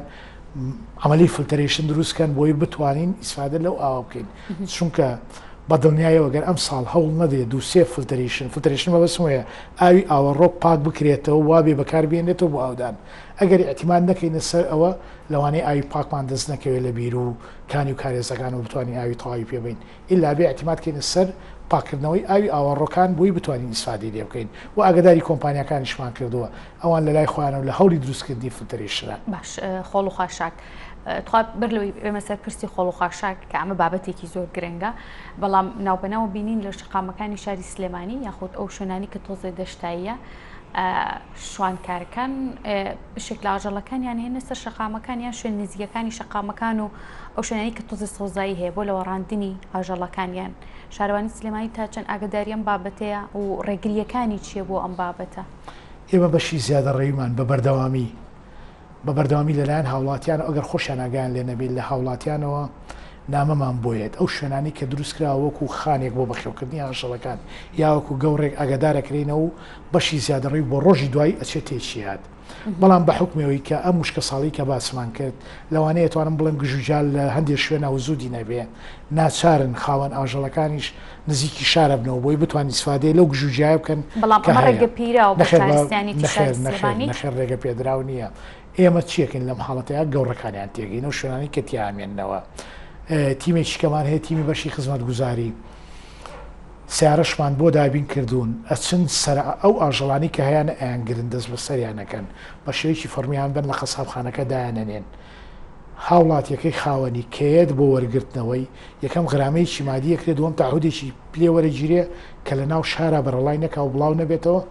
عملی filtration دروست کەن بۆی بتوانین ئیسفادە لەو ئاوە بکەین چونکە بە دڵنیایەوە گەر ئەم ساڵ هەوڵ نەدرێت دوو سێ filtration filtration مەبەستم وەیە ئاوی ئاوەڕۆ پاک بکرێتەوە وابێ بەکاربێنێتەوە بۆ ئاودان ئەگەر ئیعتیماد نەکەینە سەر ئەوە لەوانەیە ئاوی پاکمان دەست نەکەوێت لە بیر و کانی و کارێزەکانەوە بتوانین ئاوی تەواوی پێ بەین ئیلا بێ ئیعتیماد کەینە سەر پاککردنەوەی ئاوی ئاوەڕۆکان بۆی بتوانین ئیسفادەی لێ بکەین و ئاگەداری کۆمپانیاکانیشمان کردووە ئەوان لە لای خۆیانەوە لە هەوڵی دروستکردنی filtration ن. باش خۆڵ و خاشاک تخوا بەر لەوەی بێمە سەر پرسی خۆڵ و خاشاک کە ئەمە بابەتێکی زۆر گرنگە بەڵام ناوبەناو بینین لە شەقامەکانی شاری سلێمانی یاخود ئەو شوێنانی کە تۆزێ دەشتاییە شوانکارەکان بەشێک لە ئاژەڵەکانیان هێنە سەر شەقامەکان یان شوێن نزیکەکانی شەقامەکان و ئەو شوێنانی کە تۆزێ سەوزایی هەیە بۆ لەوەڕاندنی ئاژەڵەکانیان شارەوانی سلێمانی تا چەند ئاگداری ئەم بابەتەیە و ڕێگریەکانی چییە بۆ ئەم بابەتە؟ ئێمە بەشی زیادەڕەویمان بە بەردەوامی بە بەردەوامی لەلایەن هاوڵاتیانەوە ئەگەر خۆشیان ئاگایان لێ نەبێت لە هاوڵاتیانەوە نامەمان بۆ یەت ئەو شوێنانەی کە دروست کراوە وەکو خانێک بۆ بەخێوکردنی ئاژەڵەکان یا وەکو گەوڕێک ئاگادارەکرێینەوە و بەشی زیادەڕەوی بۆ ڕۆژی دوایی ئەچێت تێکیات بەڵام بە حوکمی ئەوەی کە ئەم وشکە ساڵی کە باسمان کرد لەوانەیە توانم بڵێم گژوگیا لە هەندێ شوێنا وجودی نەبێ ناچارن خاوەن ئاژەڵەکانیش نزیکی شارە بنەوە بۆی بتوان ئیسفادەی لەو گژوگیایە بکەن بەڵام کە ئەمە هەیە. ڕێگە پیراوە بۆ نەخێر با شارستانیەتی نەخێر شاری نەخێر سلێمانی؟ نەخێر ڕێگە پێدراو نییە ئێمە چیەکەین لەم حاڵەتەیا گەوڕەکانیان تێگەین ئەو شوێنانەی کە تیا ئەمێننەوە. تیمێکی کەمان هەیە تیمی بەشی خزمەتگوزاری سیارەشمان بۆ دابین کردوون ئەچن سەر ئەو ئاژەڵانی کە هەیانە ئەیانگرن دەست بەسەریان ئەکەن بە شێوەیەکی فەڕمیان بەن لە قەسابخانەکە دایانەنێن هاوڵاتیەکەی خاوەنی کەیەت بۆ وەرگرتنەوەی یەکەم غرامەیەکی مادی ئەکرێ دووەم تەعهودێکی پلێ وەرەگیرێ کە لە ناو شارا بەرەڵای نەکا و بڵاو نەبێتەوە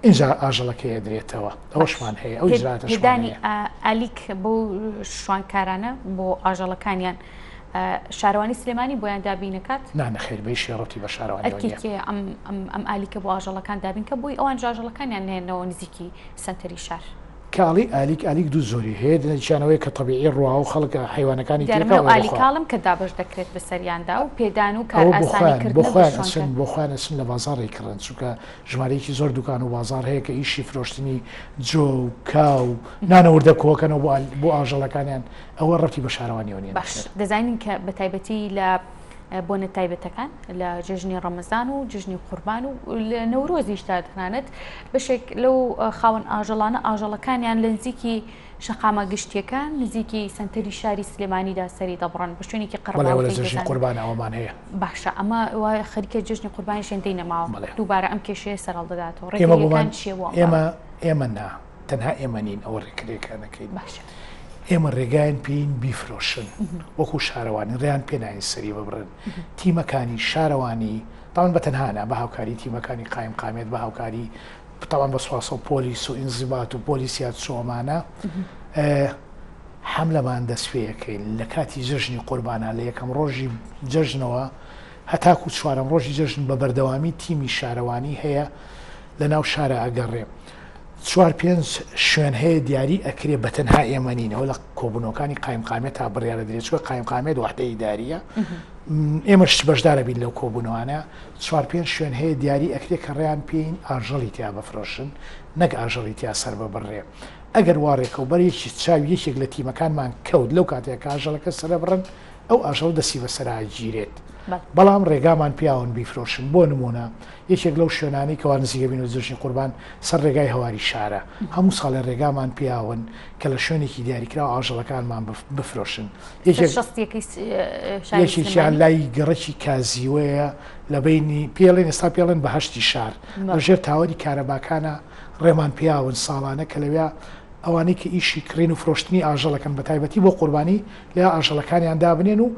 ئینجا ئاژەڵەکەی ئەدرێتەوە ئەوەشمان هەیە ئەو ئیجرائاتەشمان پێدانی هەیە. ئالیک بۆ شوانکارانە بۆ ئاژەڵەکانیان شارەوانی سلێمانی بۆیان دابین ئەکات؟ نا نەخێر بە هیچ شێوە ڕەبتی بە شارەوانیەوە ئەرکی نییە. کێیە ئەم ئەم ئەم ئالیکە بۆ ئاژەڵەکان دابین کە بۆی ئەوان ئاژەڵەکانیان نەیەنەوە نزیکی سەنتەری شار؟ کاڵی ئالیک ئالیک دوو جۆری هەیە دەنێکیان ئەوەیە کە تەبیعی ڕواوە و خەڵک حەیوانەکانی دیارە تێکا من ئەو ئەوە بۆ خۆیان. ئالیکاڵم کە دابەش دەکرێت بەسەریاندا و پێدان و ئەوە بۆ کارئاسانی خۆیان بۆ کردنە بە خۆیان ئەچن شوانکار. بۆ خۆیان ئەچن لە بازاڕ ئەیکڕن چونکە ژمارەیەکی زۆر دوکان و بازاڕ هەیە کە ئیشی فرۆشتنی جۆ و کا و نانە وردە کۆکەنەوە بۆ بۆ ئاژەڵەکانیان ئەوە ڕەبتی بە شارەوانیەوە نیە باش نەخێر. دەزانین کە بە تایبەتی لە بۆنە تایبەتەکان لە جەژنی ڕەمەزان و جەژنی قوربان و لە نەورۆزیشدا تەنانەت بەشێک لەو خاوەن ئاژەڵانە ئاژەڵەکانیان لە نزیکی شەقامە گشتیەکان نزیکی سنتەری شاری سلێمانیدا سەری دەبڕن بە شوێنێکی بەڵێ لە قەرەباڵغی جەژنی دەزانن. قوربان ئەوەمان هەیە. باشە ئەمە وا خەریکە جەژنی قوربانی شێندەی نەماوە بەڵێ. دووبارە ئەم کێشەیە سەرهەڵدەداتەوە ئێمە ڕێگرییەکان بۆمان چییە بۆ ئەم ئێمە بابەتە؟ ئێمە نا تەنها ئێمە نین ئەوە ڕێکرێکانەکەین. باشە. ئێمە ڕێگایان پێین بیفرۆشن وەکو شارەوانی ڕێیان پێ ناین سەری ببڕن تیمەکانی شارەوانی تاوان بە تەنها نا بە هاوکاری تیمەکانی قایم قامێت بە هاوکاری تاوان بە سواسە و پۆلیس و ئینزیبات و پۆلیسیات چۆمانە حەملەمان دەست پێەکەین لە کاتی جەژنی قوربانە لە یەکەم ڕۆژی جەژنەوە هەتاکو چوارەم ڕۆژی جەژن بە بەردەوامی تیمی شارەوانی هەیە لە ناو شارە ئەگەڕێ چوار پێنج شوێن هەیە دیاری ئەکرێ بە تەنها ئێمە نین ئەوە لە کۆبوونەوەکانی قایمقامیەت تا بڕیارە درێت چونکە قایمقامیەت وەحدە ئیداریە ئێمەش بەشدارە بین لەو کۆبوونەوانە چوار پێنج شوێن هەیە دیاری ئەکرێ کە ڕێیان پێین ئاژەڵی تیا بفرۆشن نەک ئاژەڵی تیا سەر ببڕێ ئەگەر وا ڕێکەوت بەر یەکی چاوی یەکێک لە تیمەکانمان کەوت لەو کاتەیە کە ئاژەڵەکە سەرەبڕن ئەو ئاژەڵە دەستی بەسەرا گیرێت بەڵام ڕێگامان پیاون بیفرۆشن بۆ نمونە یەکێک لەو شوێنانەی کەوا نزیکە بین لە جەژنی قوربان سەر ڕێگای هەواری شارە هەموو ساڵێ ڕێگامان پیاون کە لە شوێنێکی دیاریکراو ئاژەڵەکانمان بفرۆشن یەکێک یەکێکیان لای گەڕەکی کازیوەیە لە بینی پێڵێن ئێستا پێڵێن بەهشتی شار لەژێر تاوەری کارەباکانە ڕێمان پیاون ساڵانە کە لەوێ ئەوانەی کە ئیشی کڕین و فرۆشتنی ئاژەڵەکەن بە تایبەتی بۆ قوربانی لە ئاژەڵەکانیان دابنێن و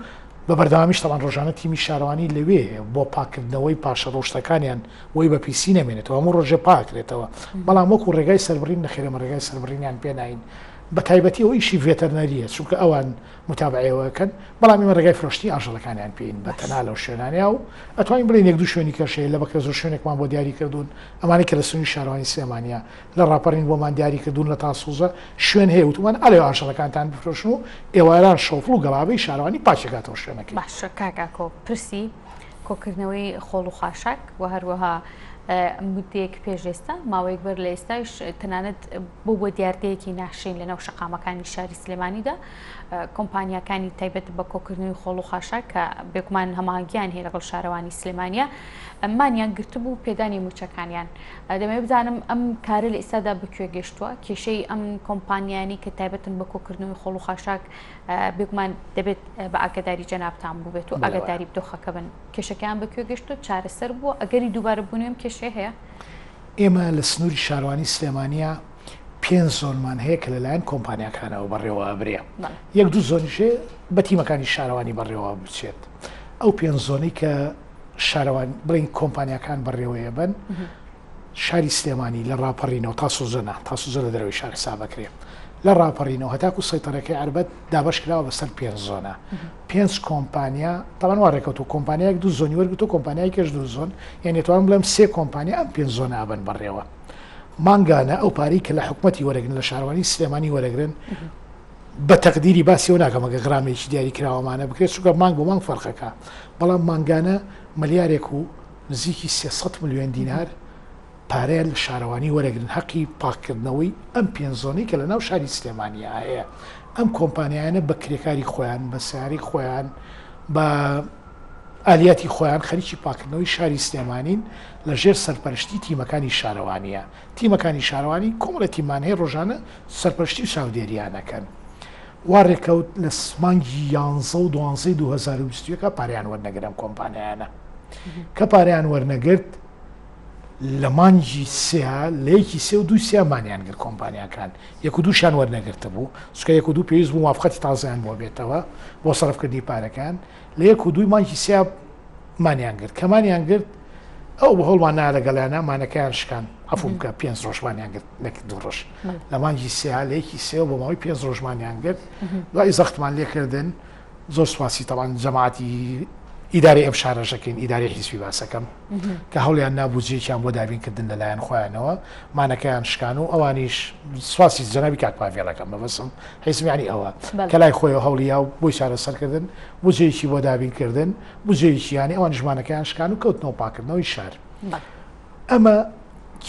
بە بەردەوامیش تەبعەن ڕۆژانە تیمی شارەوانی لەوێ هەیە بۆ پاککردنەوەی پاشەڕۆشتەکانیان بۆی بە پیسی نەمێنێتەوە هەموو ڕۆژێ پاکرێتەوە بەڵام وەکو ڕێگای سەربڕین نەخێر ئێمە ڕێگای سەربڕینیان پێ ناین بە تایبەتی ئەو ئیشی ڤێتەرنەریە چونکە ئەوان متابعەیەوەکەن بەڵام ئێمە ڕێگای فرۆشتنی ئاژەڵەکانیان پێین بە تەنها لەو شوێنانەیە و ئەتوانین بڵێین یەک دوو شوێنی کەش هەیە لە بەکرە زۆر شوێنێکمان بۆ دیاری کردوون ئەمانەی کە لە سنووری شارەوانی سلێمانیە لە ڕاپەڕین بۆمان دیاری کردوون لە تاسوزە شوێن هەیە وتومان ئەلێ ئاژەڵەکانتان بفرۆشن و ئێواران شۆفڵ و گەڵابەی شارەوانی پاکێکاتەوە شوێنەکەی. باشە کاک ئاکۆ پرسی کۆکردنەوەی خۆڵ و خاشاک و هەروەها مدەیەک پێش ئێستا ماوەیەک بەر لە ئێستاش تەنانەت بۆ بۆ دیاردەیەکی ناشرین لەناو شەقامەکانی شاری سلێمانیدا کۆمپانیاکانی تایبەت بە کۆکردنەوەی خۆڵ و خاشاک کە بێگومان هەماهەنگیان هەیە لەگەڵ شارەوانی سلێمانیا مانیان گرتبوو پێدانی موچەکانیان دەمەوێت بزانم ئەم کارە لە ئێستادا بەکوێ گەشتووە کێشەی ئەم کۆمپانیانی کە تایبەتن بە کۆکردنەوەی خۆڵ و خاشاک بێگومان دەبێت بە ئاگاداری جەنابتان بووبێت و ئاگاداری دۆخەکە بن کێشەکەیان بەکوێ گەشتووە چارەسەر بووە ئەگەری دووبارە بوونەوەی ئەم کێشەیە هەیە؟ ئێمە لە سنووری شارەوانی سلێمانیا پێنج زۆنمان هەیە کە لەلایەن کۆمپانیاکانەوە بەڕێوە ئەبرێ یەک دوو زۆنیش هەیە بە تیمەکانی شارەوانی بەڕێوە بچێت ئەو پێنج زۆنەی کە شارەوان بڵین کۆمپانیاکان بەڕێوەیە بن شاری سلێمانی لە ڕاپەڕینەوە تا سوزەنا تا سوزە لە دەرەوەی شار حسابەکرێ لە ڕاپەڕینەوە هەتاکو سەیتەرەکەی عربەت دابەش کراوە بەسەر پێنج زۆنە پێنج کۆمپانیا تاوان وا ڕێکەوت و کۆمپانیایەک دوو زۆنی وەرگرت و کۆمپانیایەکێش دوو زۆن یعنی توانم بڵێم سێ کۆمپانیا ئەم پێنج زۆنە ئەبەن بەڕێوە مانگانە ئەو پارەی کە لە حکومەتی وەرەگرن لە شارەوانی سلێمانی وەرەگرن بە تەقدیری باسی ئەوە ناکەم ئەگەر غرامێکی دیاری کراوەمانە بکرێت چونکە مانگ بۆ مانگ فەرقەکە بەڵام مانگانە ملیارێک و نزیکی 300 ملیۆن دینار پارەیان لە شارەوانی وەرەگرن هەقی پاککردنەوەی ئەم پێنج زۆنەی کە لە ناو شاری سلێمانیا هەیە ئەم کۆمپانیایانە بە کرێکاری خۆیان بە سیارەی خۆیان بە ئالیاتی خۆیان خەریکی پاکردنەوەی شاری سلێمانین لە ژێر سەرپەرشتی تیمەکانی شارەوانیە تیمەکانی شارەوانی کۆمەڵە تیمان هەیە ڕۆژانە سەرپەرشتی و چاودێریان ئەکەن. وا ڕێکەوت لە مانگی یانزە و دوانزەی 2021 پارەیان وەرنەگرت ئەم کۆمپانیایانە کە پارەیان وەرنەگرت لە مانگی سێ لە یەکی سێ و دوو سێ مانیان گرت کۆمپانیاکان یەک و دووشیان وەرنەگرتە بوو چکە یەک و دوو پێویست بوو موافقەتی تازەیان بۆ بێتەوە بۆ سەرفکردنی پارەکان لە یەک و دووی مانگی سێ مانیان گرت کە مانیان گرت ئەو بە هەوڵمان نا لەگەڵیانە مانەکەیان شکان عەفوو بکە پێنج ڕۆژ مانیان گرت نەک دوو ڕۆژ لە مانگی سێ لە یەکی سێ بۆ ماوەی پێنج ڕۆژ مانیان گرت دوای زەختمان لێکردن زۆر سوپاسی تەوان جەماعەتی ئیدارەی ئەم شارەش دەکەین ئیدارەی حیزبی باسەکەم کە هەوڵیان نا بودجەیەکیان بۆ دابینکردن لەلایەن خۆیانەوە مانەکەیان شکان و ئەوانیش سوپاسی جەنابی کاک پاڤێڵەکەم مەبەستم حیزب یعنی ئەوە کە لای خۆیەوە هەوڵی یا و بۆی چارەسەرکردن بودجەیەکی بۆ دابینکردن بودجەیەکی یعنی ئەوانیش مانەکەیان شکان و کەوتنەوە پاکردنەوەی شار ئەمە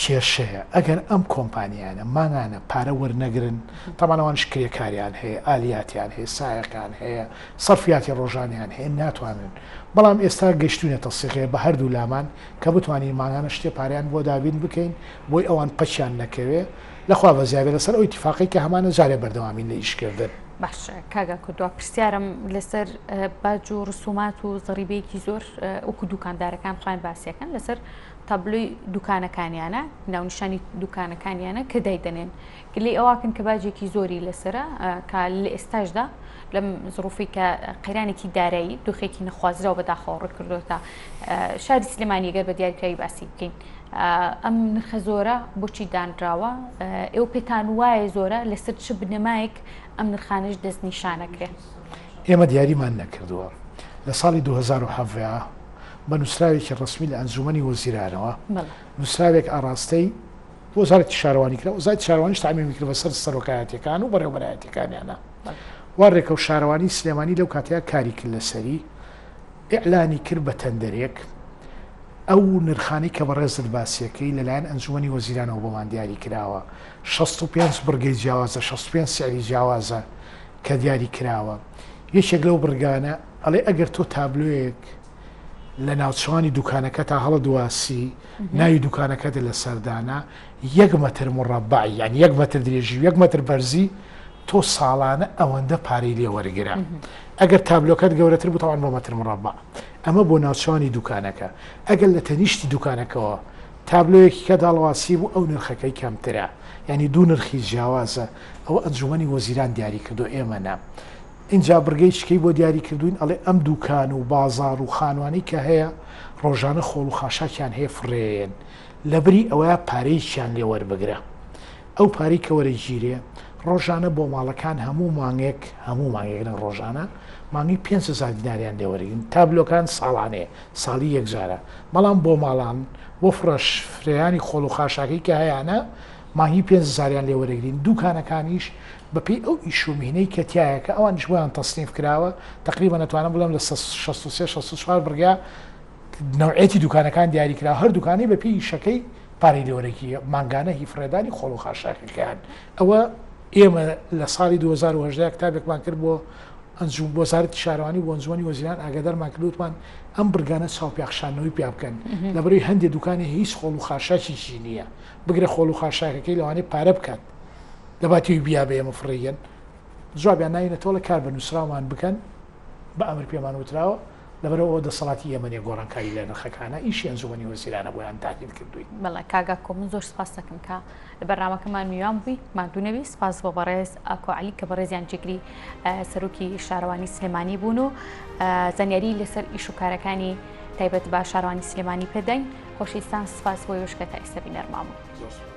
کێشەیە ئەگەر ئەم کۆمپانیانە مانگانە پارە وەرنەگرن تەبعەن ئەوانیش کرێکاریان هەیە ئالیاتیان هەیە سایەقیان هەیە سەرفیاتی ڕۆژانیان هەیە ناتوانن بەڵام ئێستا گەشتوینەتە سیغەیە بە هەردوو لامان کە بتوانین مانگانە شتێ پارەیان بۆ دابین بکەین بۆی ئەوان پەکیان نەکەوێ لەخوا بەزیابێ لەسەر ئەو ئیتیفاقەی کە هەمانە جارێ بەردەوامین لە ئیشکردن. باشە کاک ئاکۆ دوا پرسیارم لەسەر باج و ڕسومات و زەڕیبەیەکی زۆر وەکو دوکاندارەکان خۆیان باسیەکەن لەسەر تابلۆی دوکانەکانیانە ناونیشانی دوکانەکانیانە کە دایدەنێن گلەی ئەوەکەن کە باجێکی زۆری لەسرە کە لە ئێستاشدا لەم زڕوفی کە قەیرانێکی دارایی دۆخێکی نەخوازراو بەداخەوە ڕووی شاری سلێمانی گەر بە دیاریکراوی باسی بکەین ئەم نرخە زۆرە بۆچی دانراوە ئێوە پێتان وایە زۆرە لەسەر چ بنەمایەک ئەم نرخانەش دەستنیشانەکرێ؟ ئێمە دیاریمان نەکردووە. لە ساڵی 2017 بە نووسراوێکی ڕەسمی لە ئەنجوومەنی وەزیرانەوە نووسراوێک ئاڕاستەی وەزارەتی شارەوانی کرا، وەزارەتی شارەوانیش تەعمیمی کرد بەسەر سەرۆکایەتییەکان و بەڕێوەبەرایەتییەکانیانا. وا ڕێکەوت شارەوانی سلێمانی لەو کاتەیا کاری کرد لەسەری، ئیعلانی کرد بە تەندەرێک، ئەو نرخانەی کە بەڕێزت باسیەکەی لەلایەن ئەنجومەنی وەزیرانەوە بۆمان دیاری کراوە، 65 بڕگەی جیاوازە، 65 سعری جیاوازە کە دیاری کراوە. یەکێک لەو بڕگانە ئەڵێ ئەگەر تۆ تابلۆیەک لە ناوچەوانی دوکانەکەتا هەڵەدواسی، ناوی دوکانەکەت لەسەر دانا، یەک مەتر مڕەبەع یان یەک مەتر درێژی و یەک مەتر بەرزی، تۆ ساڵانە ئەوەندە پارەی لێ وەرگرە. ئەگەر تابلۆکەت گەورەتر بوو تەبعەن بۆ مەتر مڕەبەع. ئەمە بۆ ناوچەوانی دوکانەکە. ئەگەر لە تەنیشتی دوکانەکەوە تابلۆیەکی کە داڵواسی بوو ئەو نرخەکەی کەمترە. یانی دوو نرخی جیاوازە. ئەوە ئەنجومەنی وەزیران دیاری کردووە ئێمە نا. ئینجا بڕگەی چکەی بۆ دیاری کردووین ئەڵێ ئەم دوکان و بازاڕ و خانوانەی کە هەیە ڕۆژانە خۆڵ و خاشاکیان هەیە فڕێیەن لەبری ئەوەیا پارەیەکیان لێ وەربگرە. ئەو پارەی کە وەرەگیرێ ڕۆژانە بۆ ماڵەکان هەموو مانگێک هەموو مانگێک نەک ڕۆژانە مانگی 5000 دیناریان لێ وەرەگرن تابلۆکان ساڵانەیە ساڵی یەکجارە بەڵام بۆ ماڵان بۆ فڕەش فرێیانی خۆڵ و خاشاکەی کە هەیانە مانگی 5000یان لێ وەرەگرین دوکانەکانیش بەپێی ئەو ئیش و میهنەی کە تیایە کە ئەوانیش بۆیان تەسنیف کراوە تقریبا ئەتوانم بڵێم لە 63 64 بڕگا نەوعێتی دوکانەکان دیاری کرا هەر دوکانەی بە پێی ئیشەکەی پارەی لێوەرەگیرێ مانگانە هی فڕێدانی خۆڵ و خاشاکەکەیان ئەوە ئێمە لە ساڵی 2018 کتابێکمان کرد بۆ ئەنجوم وەزارەتی شارەوانی بۆ ئەنجومەنی وەزیران ئاگادارمان کرد وتمان ئەم بڕگانە چاوپیاخشاندنەوەی پیا بکەن لەبەرەوەی هەندێ دوکانی هیچ خۆڵ و خاشاکێکی نییە بگرە خۆڵ و خاشاکەکەی لەوانەیە پارە بکات لەباتی بیا بە ئێمە فڕێیەن جوابیان ناوینەتەوە کار بە نووسراومان بکەن بە ئەمر پێمان وتراوە لەبەرئەوە ئەوە دەسەڵاتی ئێمە نیە گۆڕانکاری لە نرخەکانە، ئیشی ئەنجومەنی وەزیرانە بۆیان تاکید کردووین. بەڵێ کاک ئاکۆ من زۆر سپاست دەکەم کە لە بەرنامەکەمان میوان بووی، ماندوو نەبی. سپاس بۆ بەڕێز ئاکۆ عەلی کە بەڕێزیان جێگری سەرۆکی شارەوانی سلێمانی بوون و زانیاری لەسەر ئیش و کارەکانی تایبەت بە شارەوانی سلێمانی پێداین. خۆشەویستان سپاس بۆ ئێوەش کە تا ئێستا بینەرمان بوون. زۆر سپاس.